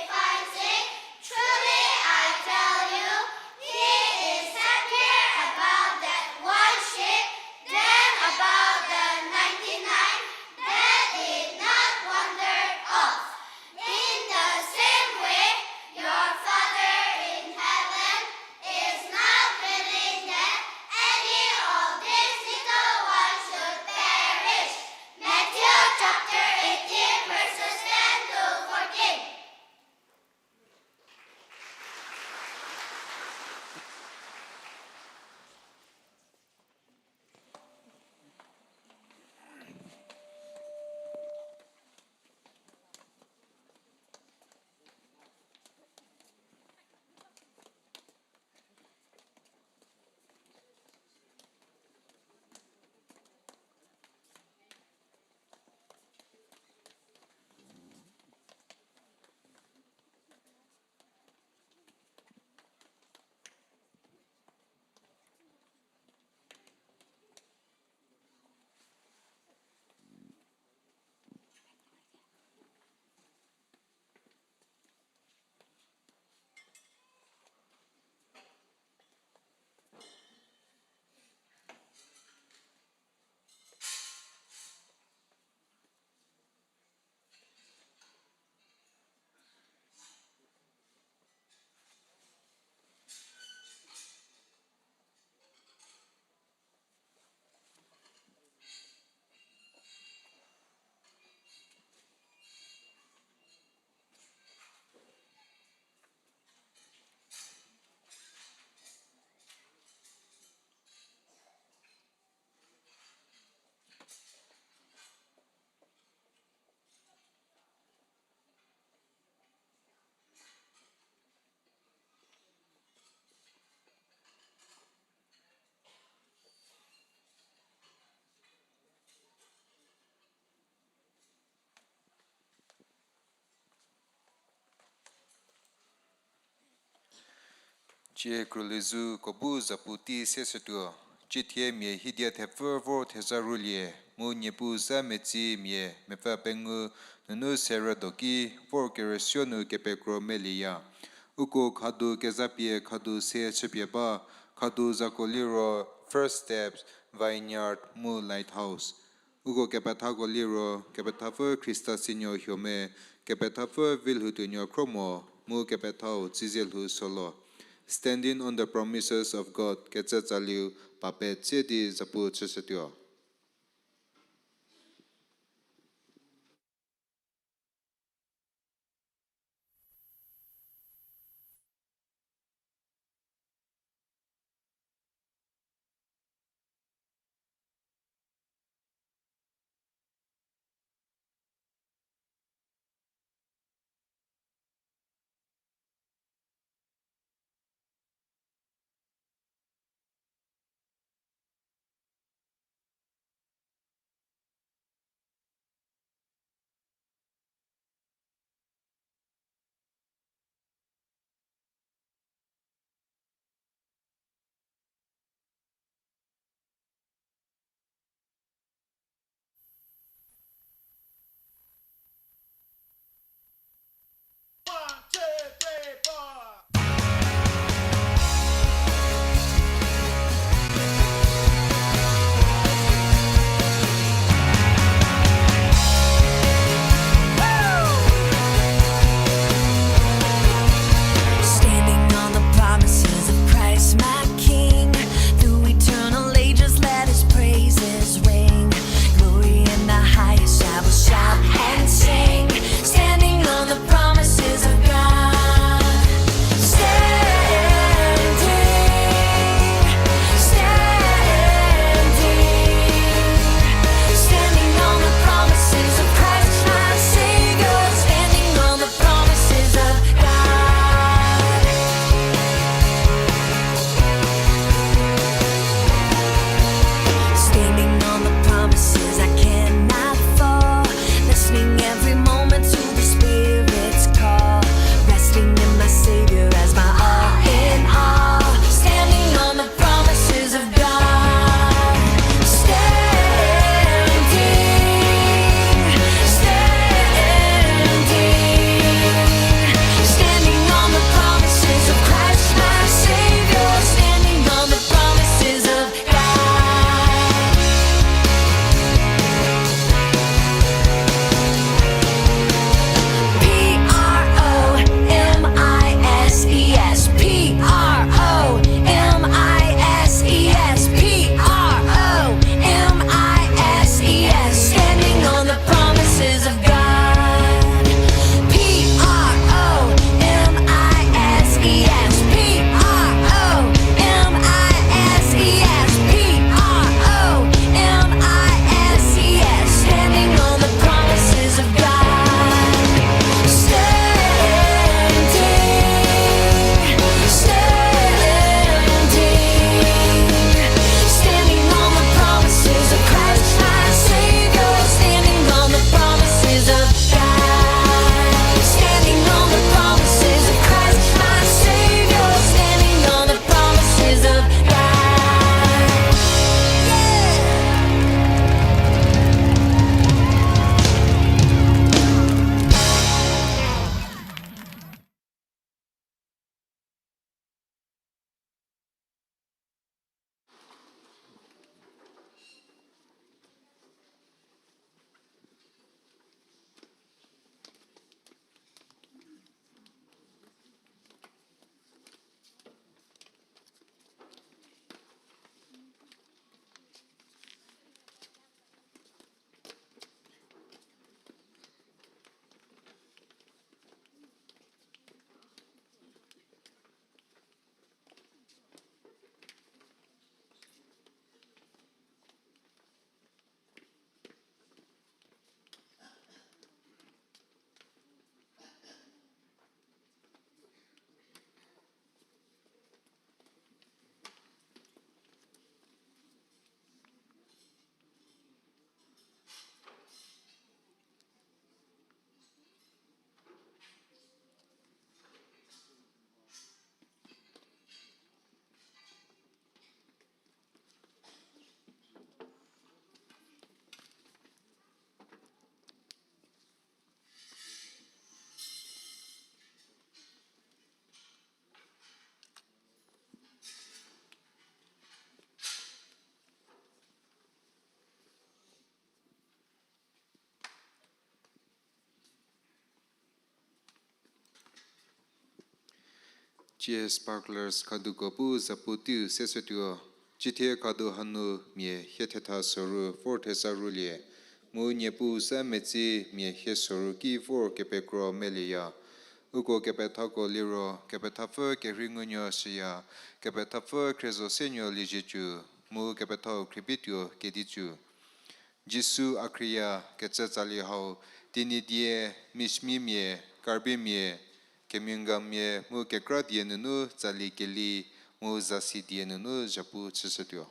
Cie krüliezhüko bu zapu tei se shütuo. Ciethie mia hiedia thepfü vor theza rülie, mu Niepuu za metsi mia mepfü pengou nunu se rüdo ki vor kerüsuo nu kepekro melieya. Uko khadu kezapie khadu se chüpie ba, khadu zako liro First Steps, Vineyard mu Lighthouse. Uko kepethako liro, kepethapfü Khrista Sinuo Huomia, kepethapfü Vilhoutuonuo Khromo, mu kepethau Tsizielhou Solo. Standing on the Promises of God kecü tsaliu pa petse di zapu chüshütuo. Cie sparklers khaduko bu zapu teiu seshütuo. Cithie khadu hanu mia hie thetha soru vor thesa rulie, mu Niepuu za metsi mia hie soru ki vor kepekro melieya. Uko kepethako liro, kepethapfü kerhei ngunuo shüya, kepethapfü khriezho senuo lieziecü, mu kepethau khriepie tuo kedicü. Jisu a khrieya kecü tsali hau, Tenyidie, Mishmimia, Karbimia, Kemyungammia mu kekra die nunu tsali keli mu zasi die nunu zhapu chüshütuo.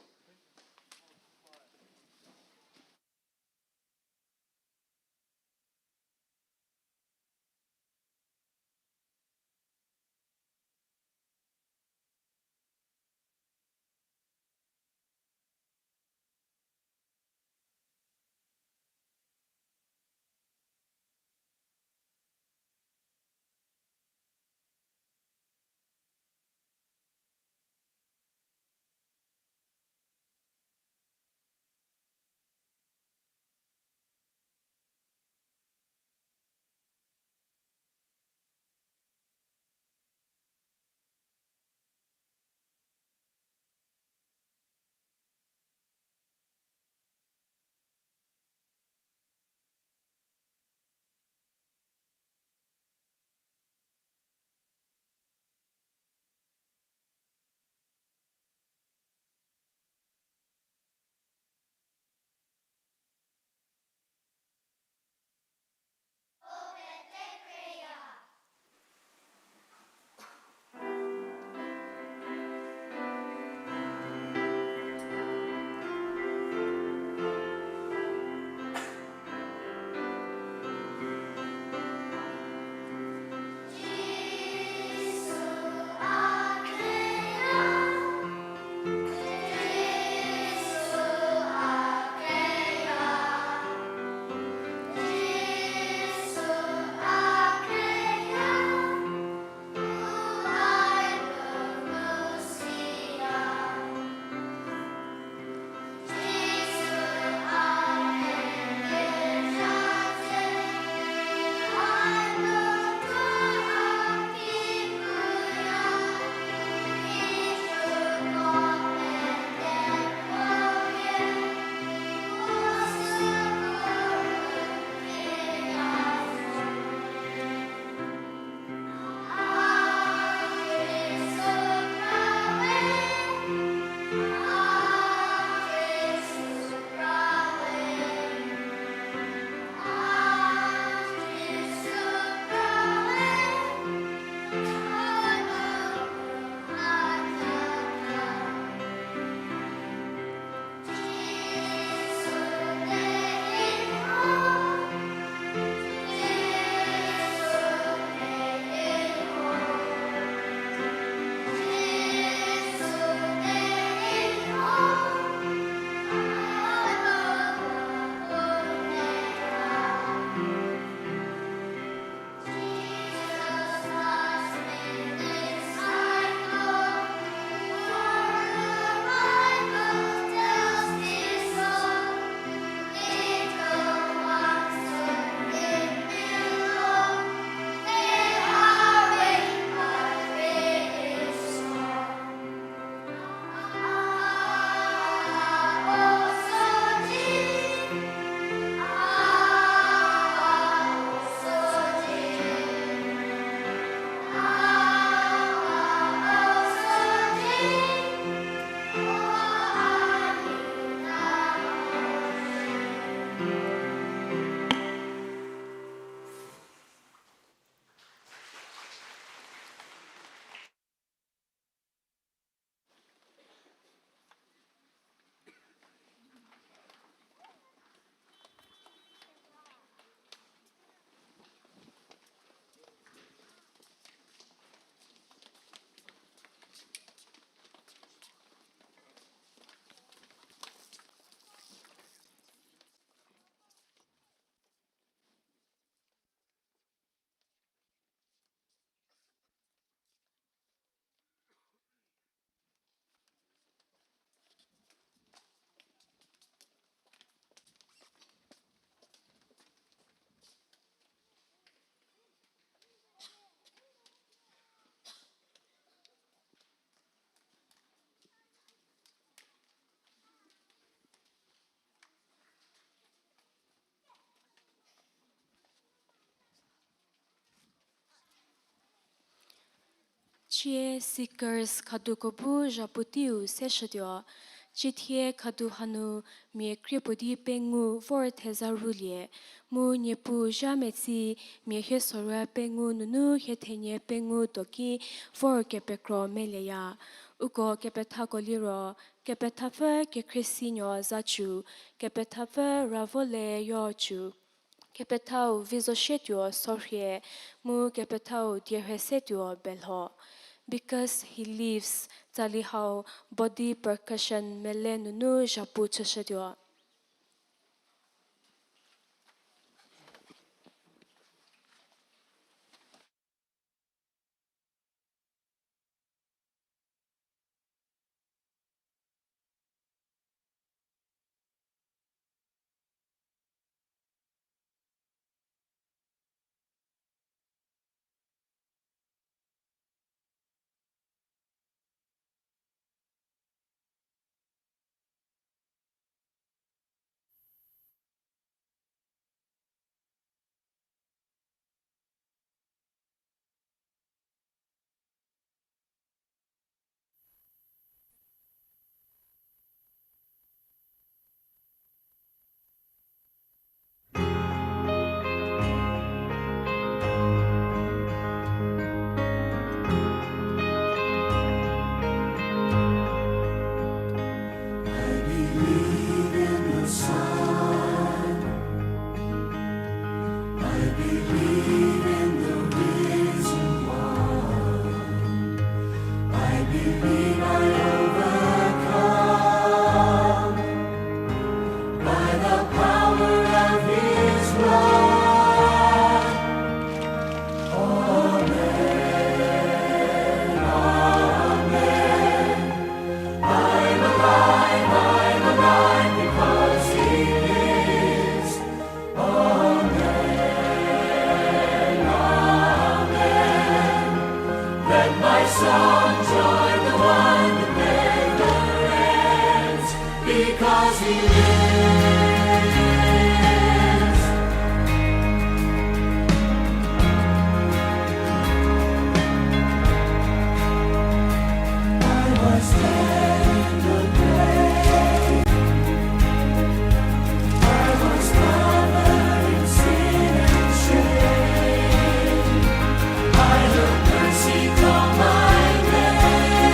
Cie seekers khaduko bu zhapu teiu seshütuo. Ciethie khadu hanu mia krie puo di pengou vor theza rulie, mu Niepuu zha metsi mia hie sorü pengou nunu hie thenie pengou doki vor kepekro melieya. Uko kepethako liro, kepethapfü Kekhriesenuo Zacu, kepethapfü Ravole Yocu, kepethau Vizoshietuo Sorhie, mu kepethau Dierhesetuo Belho. Because he lives, tsali hau body percussion mele nunu zhapu chüshütuo. I believe in the sun. I believe in the risen one. I believe I overcome by the power of his blood. Amen, amen. I'm alive, I'm alive because he lives. Amen, amen. Let my song join the one that never ends, because he lives. I was dead in the grave. I was covered in sin and shame. I heard mercy call my name.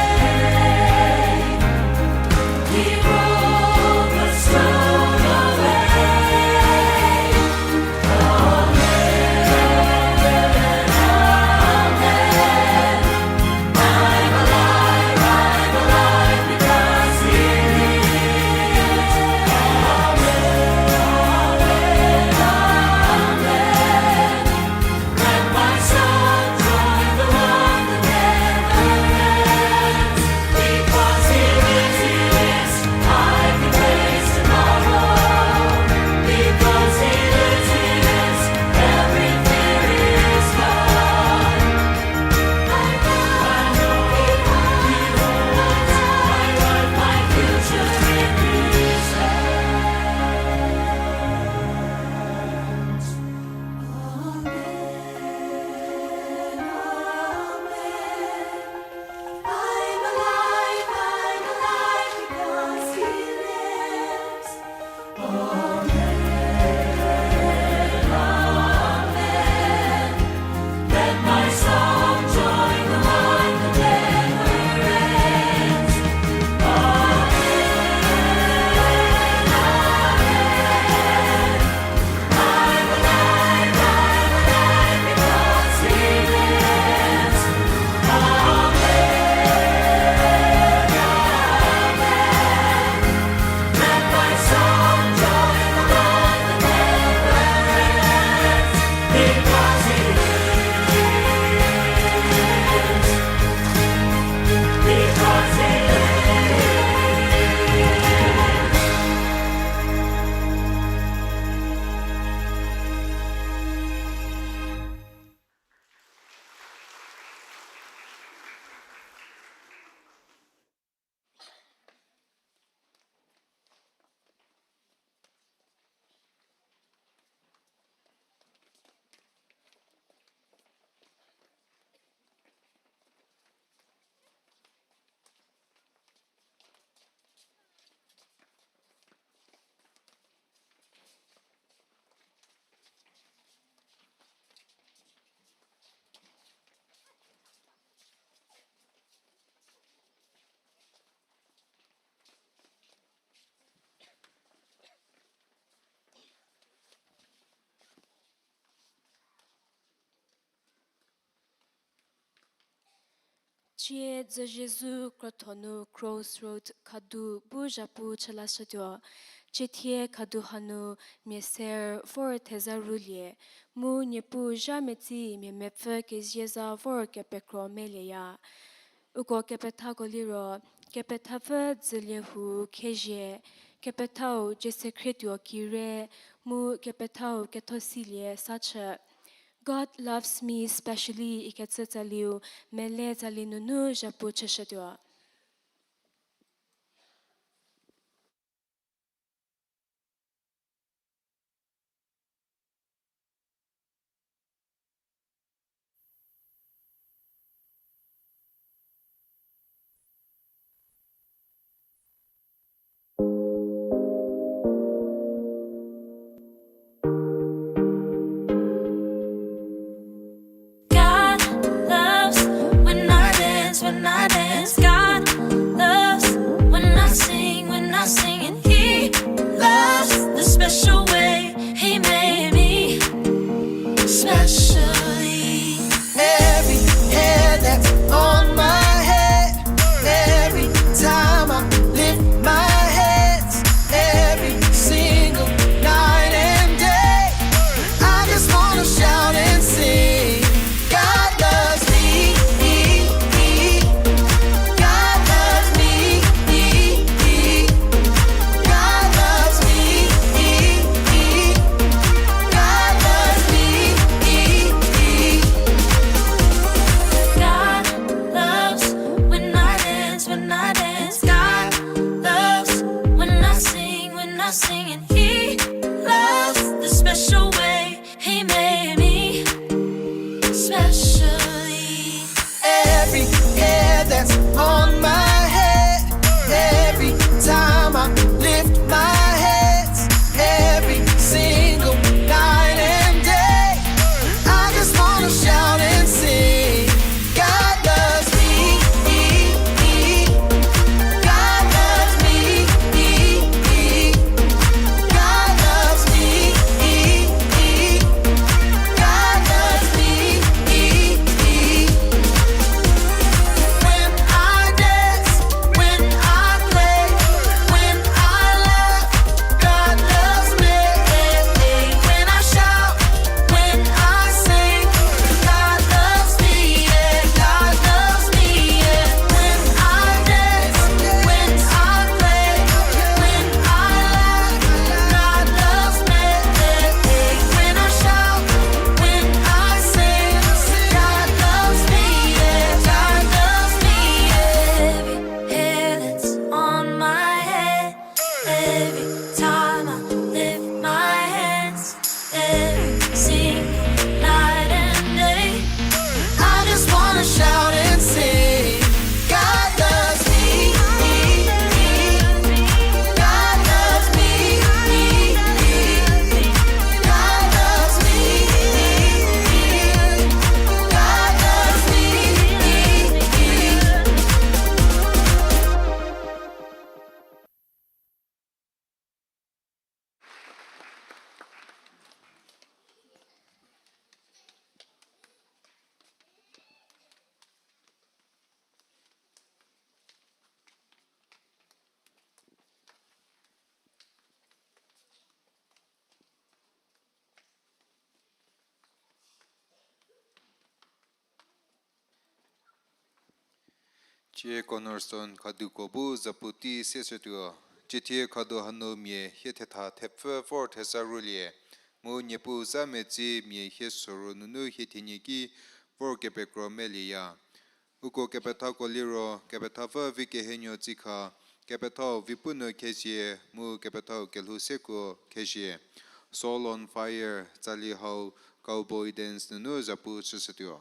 Cie dzü Jisu krotho nu Crossroad khadu bu zhapu chü lashütuo. Ciethie khadu hanu mia ser vor theza rülie, mu Niepuu zha metsi mia mepfü kezie za vor kepekro melieya. Uko kepethako liro, kepethapfü dzülie hu khezhie, kepethau jese khrietuo kire, mu kepethau ketho silie sachü. God loves me specially ikecü tsaliu, mele tsali nunu zhapu chüshütuo. God loves when I dance, when I dance. God loves when I sing, when I sing. And He loves the special way He made me, specially. Every hair that's on my head, every time I lift my hands, every single night and day, I just wanna shout and sing. God loves me. God loves me. God loves me. God loves me. God loves when I dance, when I dance. God loves when I sing, when I sing. And He loves the special way He made me, specially. Every hair that's on my head, every time I lift my hands, every single night and day, I just wanna shout and sing. God loves me. God loves me. God loves me. God loves me. When I dance, when I play, when I laugh, God loves me. When I shout, when I sing, God loves me, yeah, God loves me, yeah. When I dance, when I play, when I laugh, God loves me, yeah, yeah. When I shout, when I sing, God loves me, yeah, God loves me, yeah. Every hair that's on my head, every time I lift my hands, every single night and day, I just wanna shout and sing. God loves me. God loves me. God loves me. God loves me. Cie cornerstone khaduko bu zapu tei seshütuo. Ciethie khadu hanu mia hie thetha thepfü vor theza rülie, mu Niepuu za metsi mia hie sorou nunu hie thenie ki vor kepekro melieya. Uko kepethako liro, kepethapfü Vikehenuo Tsikha, kepethau Vipunu Khezie, mu kepethau Kelhou Sekuo Khezie. Soul on Fire tsali hau cowboy dance nunu zapu chüshütuo.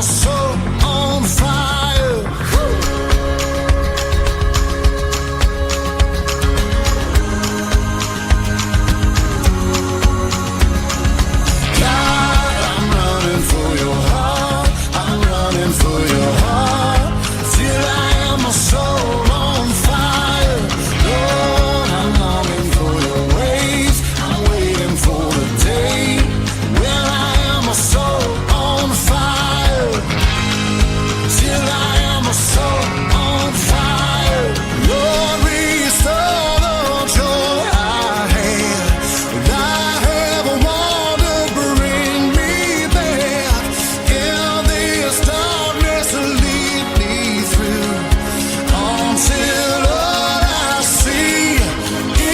So on fire. God, I'm running for your heart. I'm running for your heart. Till I am a soul on fire. Lord, I'm longing for your ways. I'm waiting for the day when I am a soul on fire. Till I am a soul on fire. Lord, restore the joy I had. I have wandered, bring me back. In this darkness, lead me through, until all I see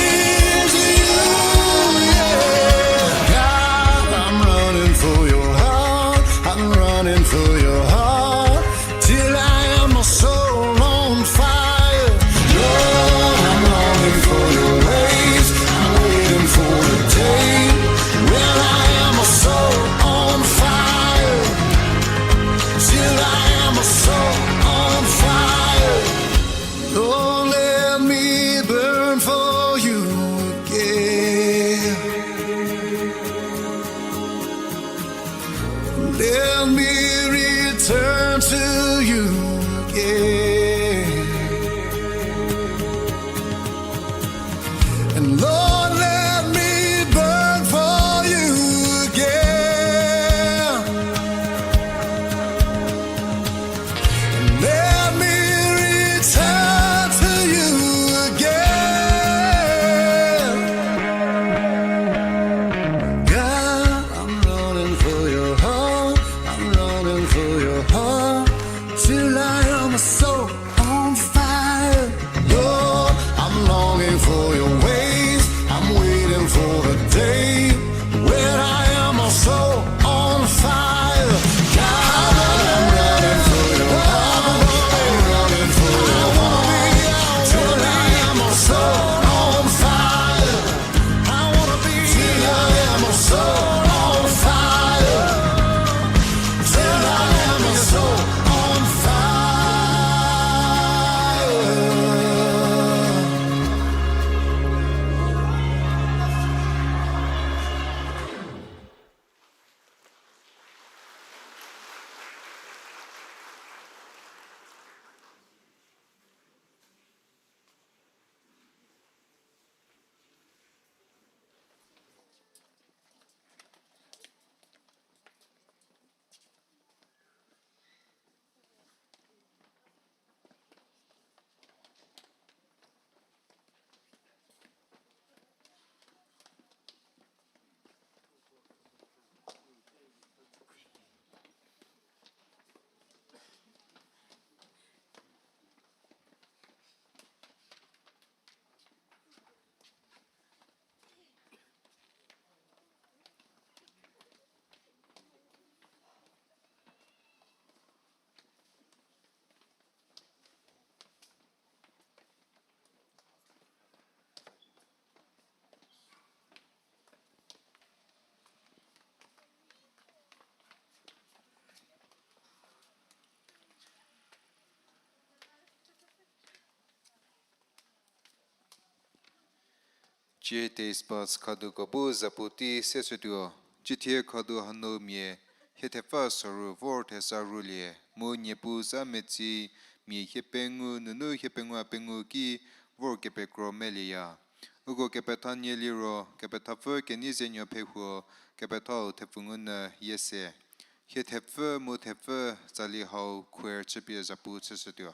is you, yeah. God, I'm running for your heart. I'm running for your heart. Till I am a soul on fire. Lord, I'm longing for your ways. I'm waiting for the day when I am a soul on fire. Till I am a soul on fire. Lord, let me burn for you again. Let me return to you again. And Lord, let me burn for you again. And let me return to you again. God, I'm running for your heart. I'm running for your heart. Till I am a soul on fire. Lord, I'm longing for your ways. I'm waiting for the day when I am a soul on fire. God, I'm running for your heart. I'm running for your heart. Till I am a soul on fire. I wanna be till I am a soul on fire. Till I am a soul on fire. Cie taste buds khadu ko bu zapu tei se shütuo. Cithie khadu hanu mia hie thepfü soru vor thesa rulie, mu Niepuu za metsi mia hie pengou nunu hie pengou pengou ki vor kepekro melieya. Uko kepethanie liro, kepethapfü kenei ze nuo phehuo, kepethau thepfu ngu nyü yie se. Hie thepfü mu thepfü tsali hau khuer chüpie zapu chüshütuo.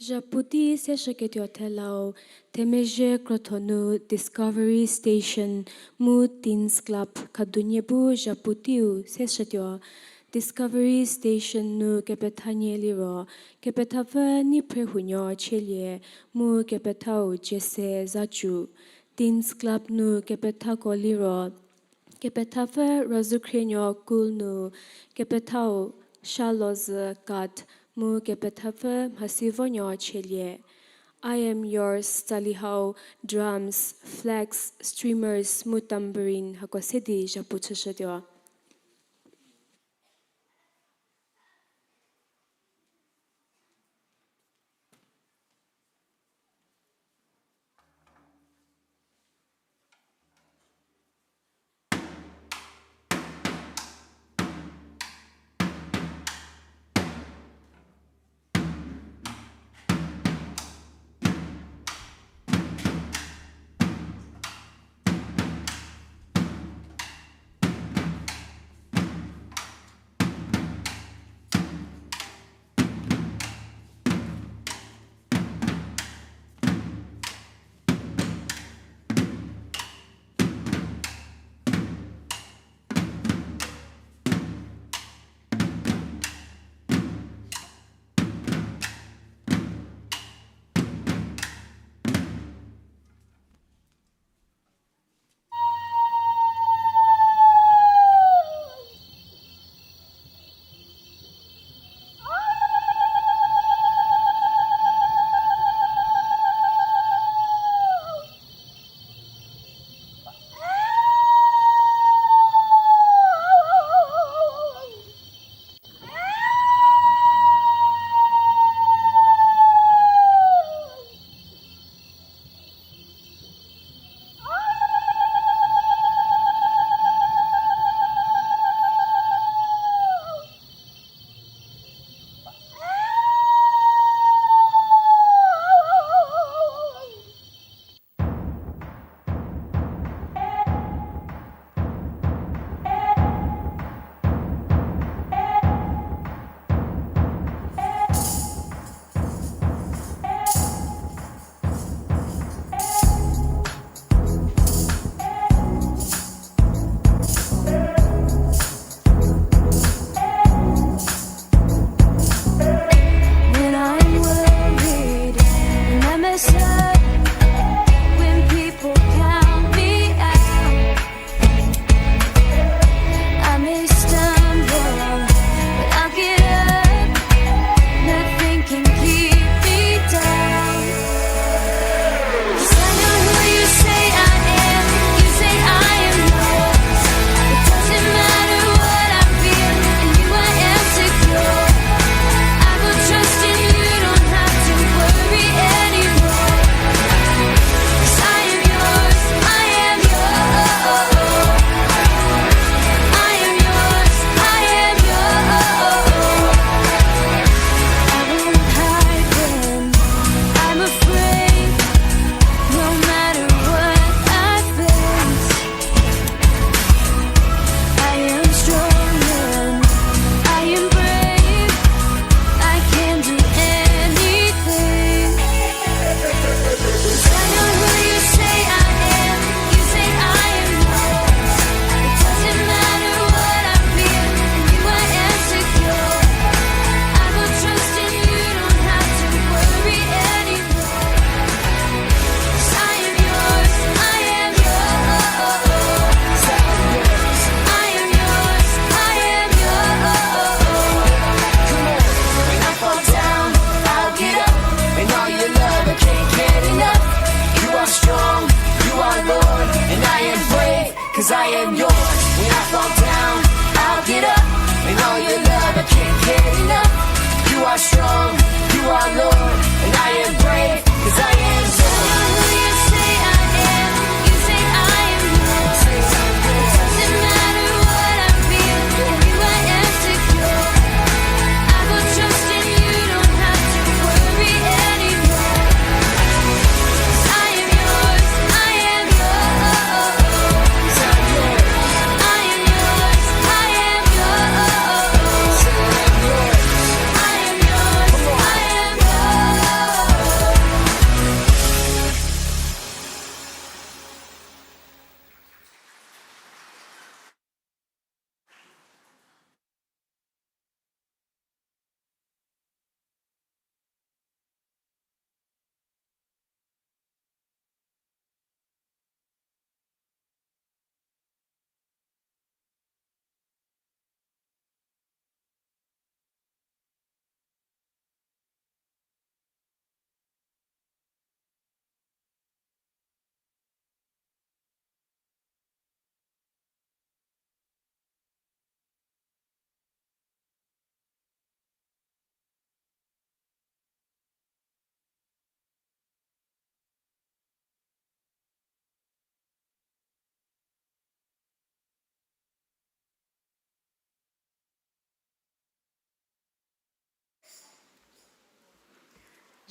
Zhapu tei seshüketuo thelau, themezhie krotho nu Discovery Station mu Teens Club khadunie bu zhapu teiu seshütuo. Discovery Station nu kepethanie liro, kepethapfü Neiphrehuonuo Chielie mu kepethau Jese Zacu. Teens Club nu kepethako liro, kepethapfü Razükhrinuo Kul nu kepethau Shalozü Kat mu kepethapfü Mhasivonuo Chielie. I Am Yours tsali hau drums, flags, streamers mu tambourine hako se di zhapu chüshütuo.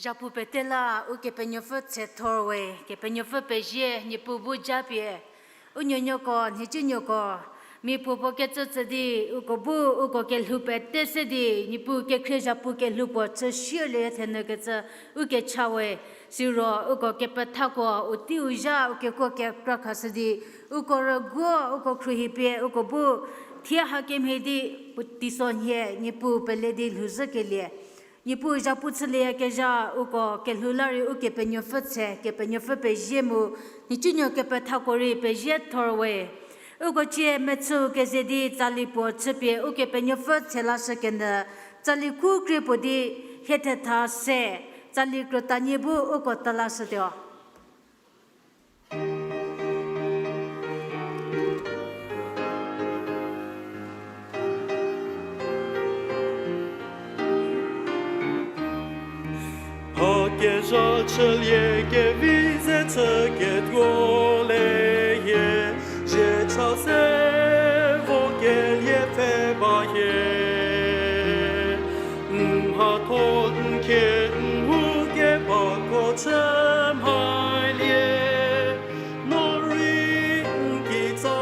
Zhapu pete la Ukepenuopfü tsethor we, Kepenuopfü pezie, Niepuu bu japie, u nuonuoko, nhicunuoko, mia puopuo kecü tsü di, uko bu, uko kelhou pete se di, Niepuu kekhrie zhapu kelhou puo chü sierlie thenyü kecü, u kecha we, siro, uko kepethako, u teiu zha, u kekuo kekra khashü di, uko rüguo, uko khruohi pie, uko bu, thie hakemhie di, puo teisonhie, Niepuu pele di lhouzhükelie. Niepuu zhapu chülieyakezha uko kelhou la rei Ukepenuopfü tse, Kepenuopfü pezie mu, nhicunuo kepethako rei pezie thor we. Uko cie mechüu keze di tsali puo chüpie Ukepenuopfü tse lashükenyü, tsali khu krie puo di hie thetha se, tsali krütanie bu uko ta lashütuo. Hakezha chülie kevi ze chü ketuo le hie, ziecha se vo kelie pfhe ba hie. N mhatho n khie n hu kebako chü mhalie, no rei n kitsa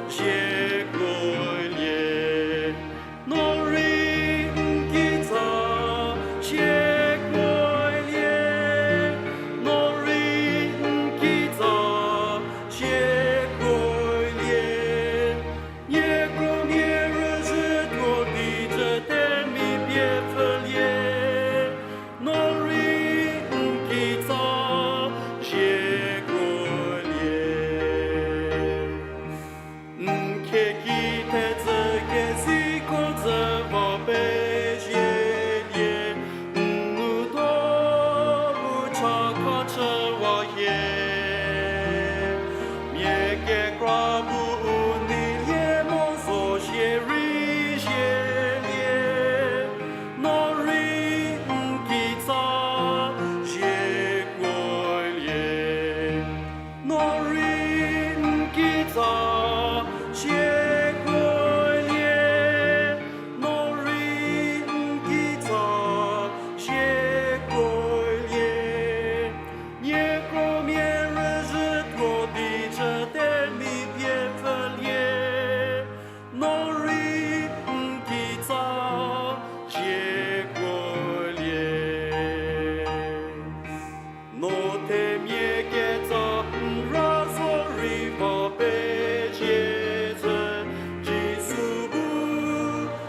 zie kuolie. No rei n kitsa zie kuolie, no rei n kitsa zie kuolie. Niekro mia rüzhütuo di jüte mi pie pfhülie, no rei n kitsa zie kuolie. N khieki thedzü keziko dzü va pezielie, n nuto bu cha khachüwa hie. Mia kekra bu u neilie mo zo shierei zielie, no rei n kitsa zie kuolie. No rei n kitsa zie kuolie, no rei n kitsa zie kuolie. Niekro mia rüzhütuo di jüte mi pie pfhülie, no rei n kitsa zie kuolie. No themia ketsa n ra zo rei va pecie zhü, Jisu bu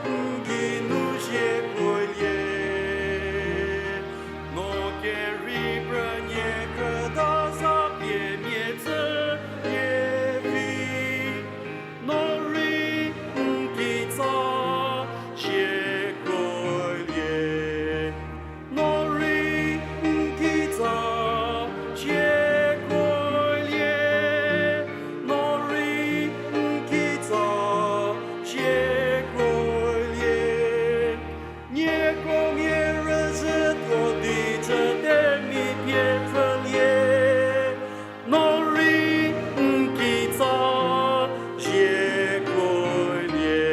n geinu zie kuolie. No kerei prünie krüta za pie mia tsü nie vi, no rei n kitsa zie kuolie. No rei n kitsa zie kuolie, no rei n kitsa zie kuolie. Nieko mia rüzhütuo di jüte mi pie pfhülie, no rei n kitsa zie kuolie.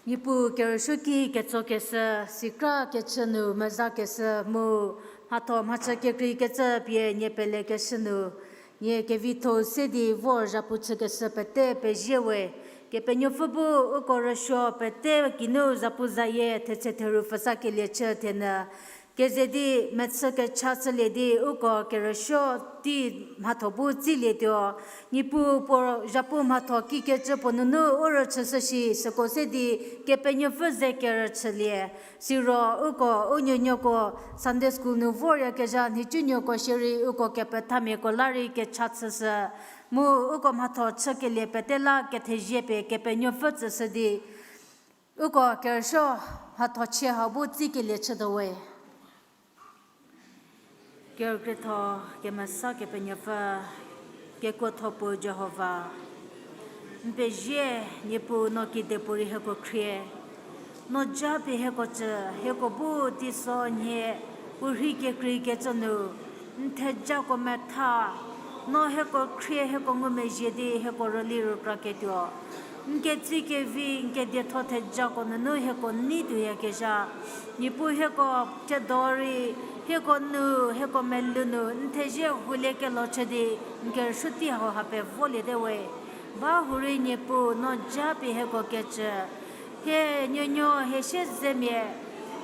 Niepuu kerüsuoki ketsokeshü, sikra kechü nu mezakeshü mu mhatho mhachü kekreikecü pie nie pelekeshü nu, nie kevitho se di vor zhapu chükeshü pete pezie we. Kepenuopfü bu uko rüsuo pete geinu zhapu zayie thetse theru pfhüsakelie chü thenyü. Keze di mechü kecha chülie di uko kerüsuo tei mhatho bu tsilietuo. Niepuu puo zhapu mhatho kikecü puo nunu u rüchüshü shi süko se di Kepenuopfü ze kerüchülie. Siro uko u nuonuoko Sunday school nu voryakezha nhicunuoko shierei uko kepethamiako la rei kecha chüshü. Mu uko mhatho chükelie pete la kethezie pie Kepenuopfü tsüshü di uko kerüsuo mhatho chie hau bu tsikelie chütuo we. Kerükrietho kemesa Kepenuopfü, kekuotho puo Jihova. N pezie, Niepuu no kedipuorei hieko khrie. No japie hieko tsü, hieko bu teisonhie, puorhi kekreikecü nu, n thejako metha, No hieko khrie hieko ngumezhie di hieko rüli rükraketuo. N ketsie kevi, n kedietho thejako nunu hieko nei tuoyakezha. Niepuu hieko tsiedo rei, hieko nu, hieko melou nu n thezie hulie kelo chü di n kerüsuo tei hau ha pevoliete we. Ba hurei Niepuu no japie hieko kecü. Hie nuonuo hie siezemia,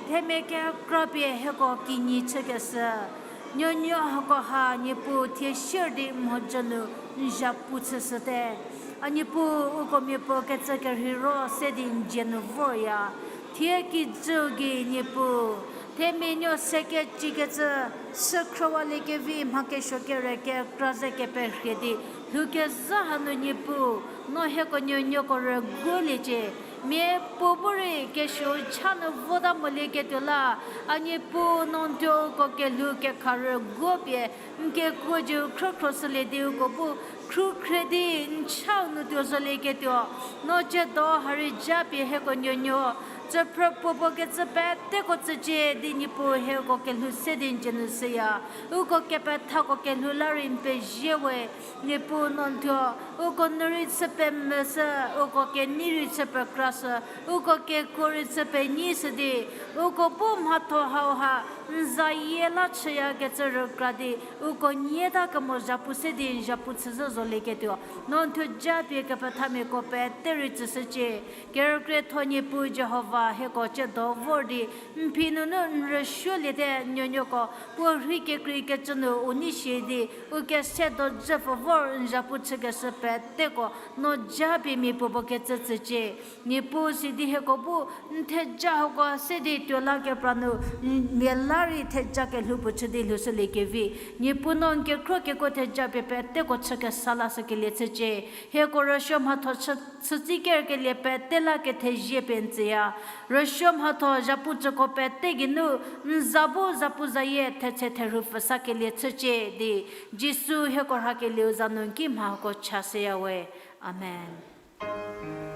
themia kekra pie hieko kinyi chükeshü. Nuonuo hako ha Niepuu thie sier di mhodzü nu n zhapu chüshüte. A Niepuu, uko miapuo kecü kerheiro se di n dzie nu vorya. Thie kijüu gei Niepuu, themia nuo se kecikecü, sükhrüwalie kevi mha kesuo kere kekra ze keperhie di, lhoukezha hanu Niepuu, no hieko nuonuoko rüguoliecie. Miapuo bu rei kesuou cha nu vota molieketuo la, a Niepuu no n thuo uko kelhou kekha rüguo pie, n kekuo jiu khrükhro shülie di uko bu khrukhre di n chau nu tuo zolieketuo. No tsiedo ha rei japie hieko nuonuo, tsüphrü puopuo kecü peteko tsücie di Niepuu hieko kelhou se di n dzie nu shüya. Uko kepethako kelhou la rei n pezie we. Niepuu no n thuo, uko nu rei chü pemvüshü, uko kenei rei chü pekrashü, uko kekuo rei chü penyishü di, uko bu mhatho hauha n zayie la chüyakecü rükra di, uko nyieta kemo zhapu se di n zhapu chüzhü zolieketuo. No n thuo japie kepethamiako pete rei tsüshücie. Kerükrietho Niepuu Jihova hieko tsiedo vor di, n phi nunu n rüsuoliete nuonuoko, puo rhei kekreikecü nu u nei shie di, u kese do dzüpfü vor n zhapu chükeshü peteko, no japie miapuopuo kecü tsücie. Niepuu sidi hieko bu, n theja hako se di tuo la kepra nu, n mia la rei theja kelhou puo chü di lhoushüliekevi. Niepuu no n kekhro kekuo theja pie peteko chü kesa lashükelie chücie. Hieko rüsuo mhatho chü, chütsi kerkelie pete la kethezie pie n tsüya. Rüsuo mhatho zhapu chüko pete geinu, n za bu zapuzayie thetse therhu pfhüsakelie chücie di, Jisu hieko rhakelieu za nu n ki mhako chashüya we. Amen.